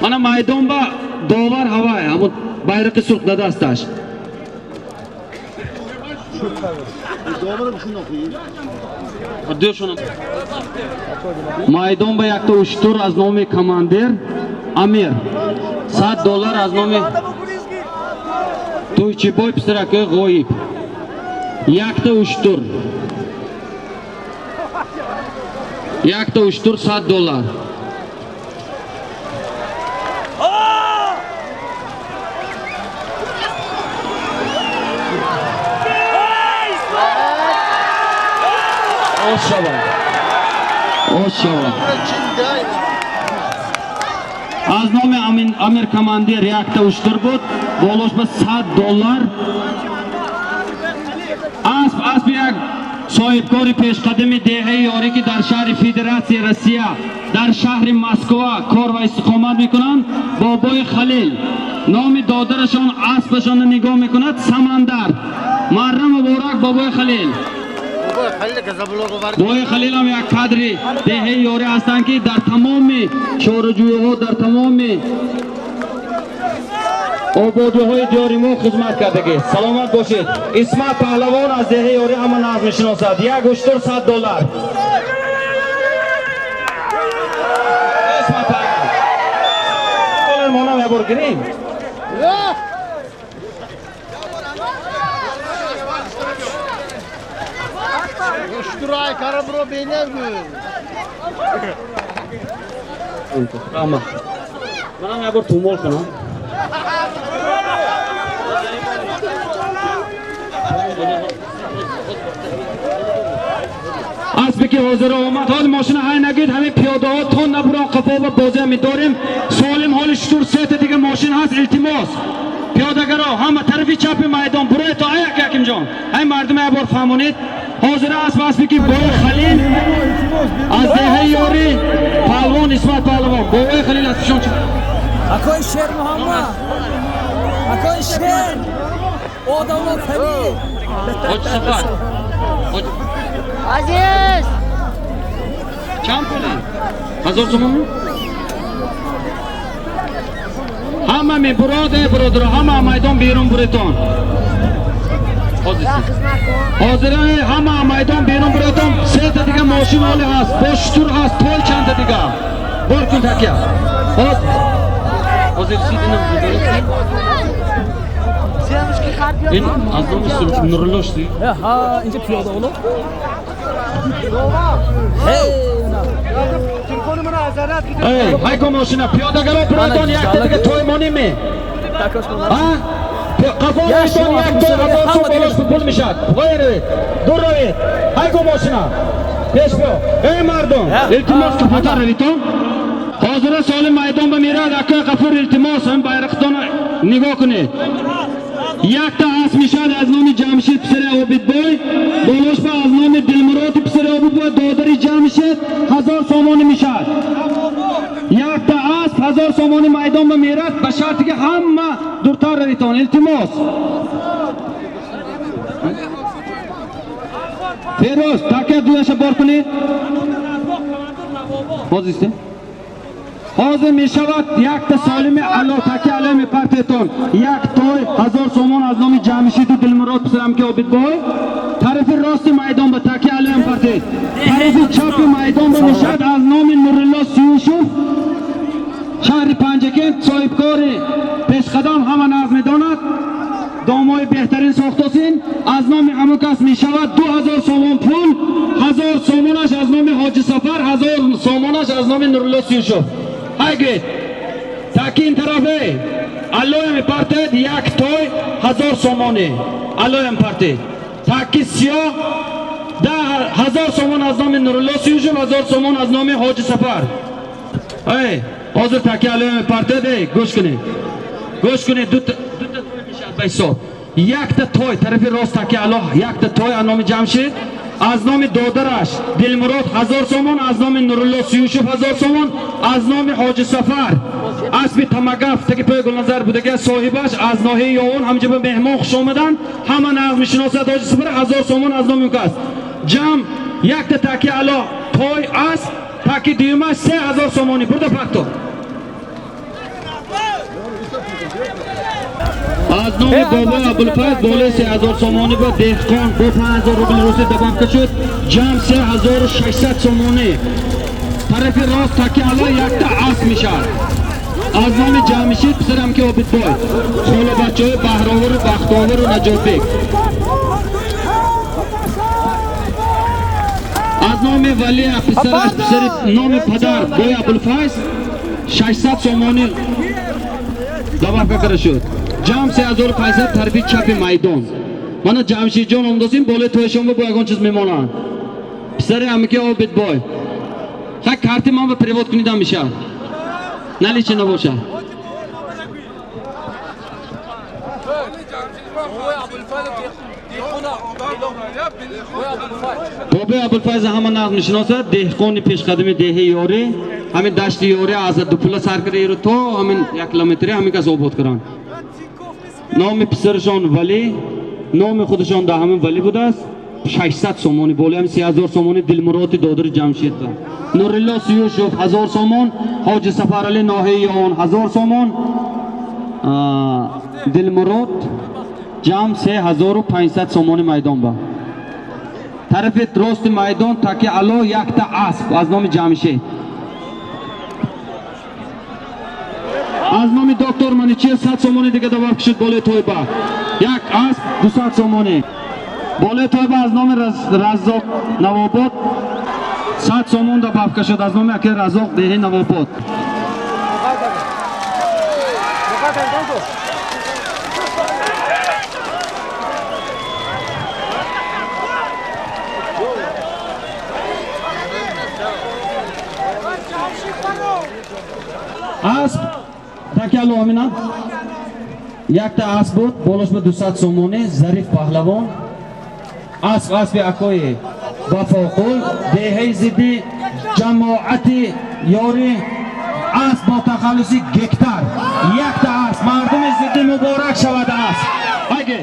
Мана майдон ба довар ҳавай, ҳамон байрақи сурх да дасташ. Майдон ба якта уштур аз номи командир Амир. 100 доллар аз номи Тӯйчибой писаракои Ғоиб. Якта уштур. Якта уштур 100 доллар. Ош шавад. Ош шавад. Аз номи Амир командир якта уштур буд, болош ба $100. Асп аспи як соҳибкори пешқадами деҳаи Ёрӣ, ки дар шаҳри Федератсияи Россия, дар шаҳри Москва кор ва истиқомат мекунанд, Бобои Халил. Номи додарашон аспашонро нигоҳ мекунад, Самандар. Марра муборак, Бобои Халил. Бобои Халил ҳам як кадри деҳаи Ёрӣ ҳастанд, ки дар тамоми чораҷӯиҳо, дар тамоми ободиҳои диёри мо хизмат кардагӣ. Саломат бошед. Исмат паҳлавон аз деҳаи Ёрӣ ҳама нағз мешиносад. Як уштур $100. Исмат паҳлавон. Монам як бор гирем. Уштурай карабро бенергу. Раҳмат. Манам як бор тумол кунам. Аспе ки ҳозир омад, ҳол мошина ҳай нагид, ҳамин пиёдаҳо то набурон қафо ва бозия медорем. Солим ҳоли шутур сета дига мошин ҳаст, илтимос. Пиёдагаро ҳама тарафи чапи майдон буроед то аяк Якимҷон. Ҳай мардум як бор фаҳмонед. Ҳозир асп аспе ки Бобои Халил аз деҳаи Ёрӣ, паҳлавон Исмат паҳлавон. Бобои Халил аз пишон чӣ? Акои Шер Муҳаммад. Акои Шер. Одамо Халил. Ҳоҷи Сафар. Азиз! Чанд пуле? 1000 сомон? Ҳама мебурод, эй бародаро, ҳама майдон берун буретон. Ҳозир ҳама майдон берун буретон. Сета дига мошин ҳоле ҳаст, бо шутур ҳаст, той чанда дига. Бор кун такя. Ҳозир сидинам доред? Ин аз номи Нурулло шуди? Ҳа, инҷа пиёда оло. Эй, ҳайко мошина, пиёдагаро буретон, якта дига той монем. Ҳа? Қафо майдон як то 1000 сом болош пул мешад. Вой равед, дур равед. Ҳайко мошина. Пеш биё. Эй мардум, илтимос қафотар равитон. Ҳозира соли майдон ба мерад, акои Ғафур, илтимос, ҳамин байрақтона нигоҳ кунед. Якта асп мешад аз номи Ҷамшид писари Обидбой, болош ба аз номи Дилмуроди писари Обидбой, додари Ҷамшид 1000 сомонӣ мешад. Якта асп 1000 сомонӣ майдон ба мерад, ба шарте ки ҳама дуртар равитон, илтимос. Фероз, такя дуяша бор кунед. Ҳозир ҳозир мешавад якта солими ало таки ало мепартетон. Як той 1000 сомон аз номи Ҷамшиду Дилмурод писарам ки Обидбой. Тарафи рости майдон ба таки ало мепартед. Тарафи чапи майдон ба мешавад аз номи Нурулло Сиюшов, шаҳри Панҷакент, соҳибкори пешқадам, ҳама нағз медонад. Домои беҳтарин сохтосин. Аз номи ҳамон кас мешавад 2000 сомон пул, 1000 сомонаш аз номи Ҳоҷи Сафар, 1000 сомонаш аз номи Нурулло Сиюшов. Ҳайгед таки ин тарафе аллоя мепартед, як той 1000 сомонӣ аллоя мепартед. Таки сиёҳ 10,000 сомон аз номи Нурулло Сиюшов, 1000 сомон аз номи Ҳоҷи Сафар. Эй, ҳозир таки аллоя мепартед. Эй, гӯш кунед, гӯш кунед, дута той мешавад ба ҳисоб. Якта той тарафи рост таки алло, якта той аз номи Ҷамшид, аз номи додараш Дилмурод 1000 сомон, аз номи Нурулло Сиюшов 1000 сомон, аз номи Ҳоҷи Сафар аспи Тамагаф таки пӯи Гулназар будаги соҳибаш аз ноҳияи Ёвон, ҳамҷа ба меҳмон хуш омаданд, ҳама нағз мешиносад Ҳоҷи Сафар, 1000 сомон аз номи ӯ кас. Ҷамъ якта таки ало той асп, таки дуюмаш 3000 сомонӣ бурда пакто. Аз номи Бобои Абулфайз болои 3000 сомонӣ ба деҳқон бо 5000 рубли русӣ добавка шуд, ҷамъ 3600 сомонӣ. Тарафи рост таки ало якта асп мешавад аз номи Ҷамшид писарам ки Обидбой, холабачаҳои Баҳровару Бахтовару Наҷотбек. Аз номи Валия писараш писари номи падар Бои Абулфайз 600 сомонӣ добавка карда шуд. Ҷамъ 3500 тарафи чапи майдон. Мана Ҷамшидҷон омдосим, болои тоишон бо ягон чиз мемонанд. Писари амики Обидбой. Хай карти ман ба перевод кунидам мешавад. Наличи набошад. Бобои Абулфайз ҳама нағз мешиносад, деҳқони пешқадами деҳаи Ёрӣ, ҳамин дашти Ёрӣ аз дупула сар карда иру то ҳамин як километри ҳамин кас обод карданд. Номи писарашон Валӣ, номи худашон дар ҳамин Валӣ будааст. 600 сомонӣ, болои ҳамин 3000 сомонӣ Дилмуроди додари Ҷамшед. Нурилло Сиюшов 1000 сомон, Ҳоҷи Сафаралӣ ноҳияи Ён 1000 сомон, Дилмурод ҷамъ 3500 сомони майдон ба. Тарафи рости майдон таки ало якта асп аз номи Ҷамшед. Аз номи доктор Маничиев 100 сомони дига добавка шуд болои тойба. Як асп 200 сомонӣ. Болои тойба аз номи Раззоқ Навобод 100 сомон добавка шуд аз номи акаи Раззоқ деҳаи Навобод. Асп такялу амина якта асп буд болош ба 200 сомонӣ Зариф паҳлавон. Асп аспи акои Вафоқул деҳаи зидди ҷамоати Ёрӣ. Асп бо тахаллуси Гектар. Якта асп мардуми зидди муборак шавад асп. Айге.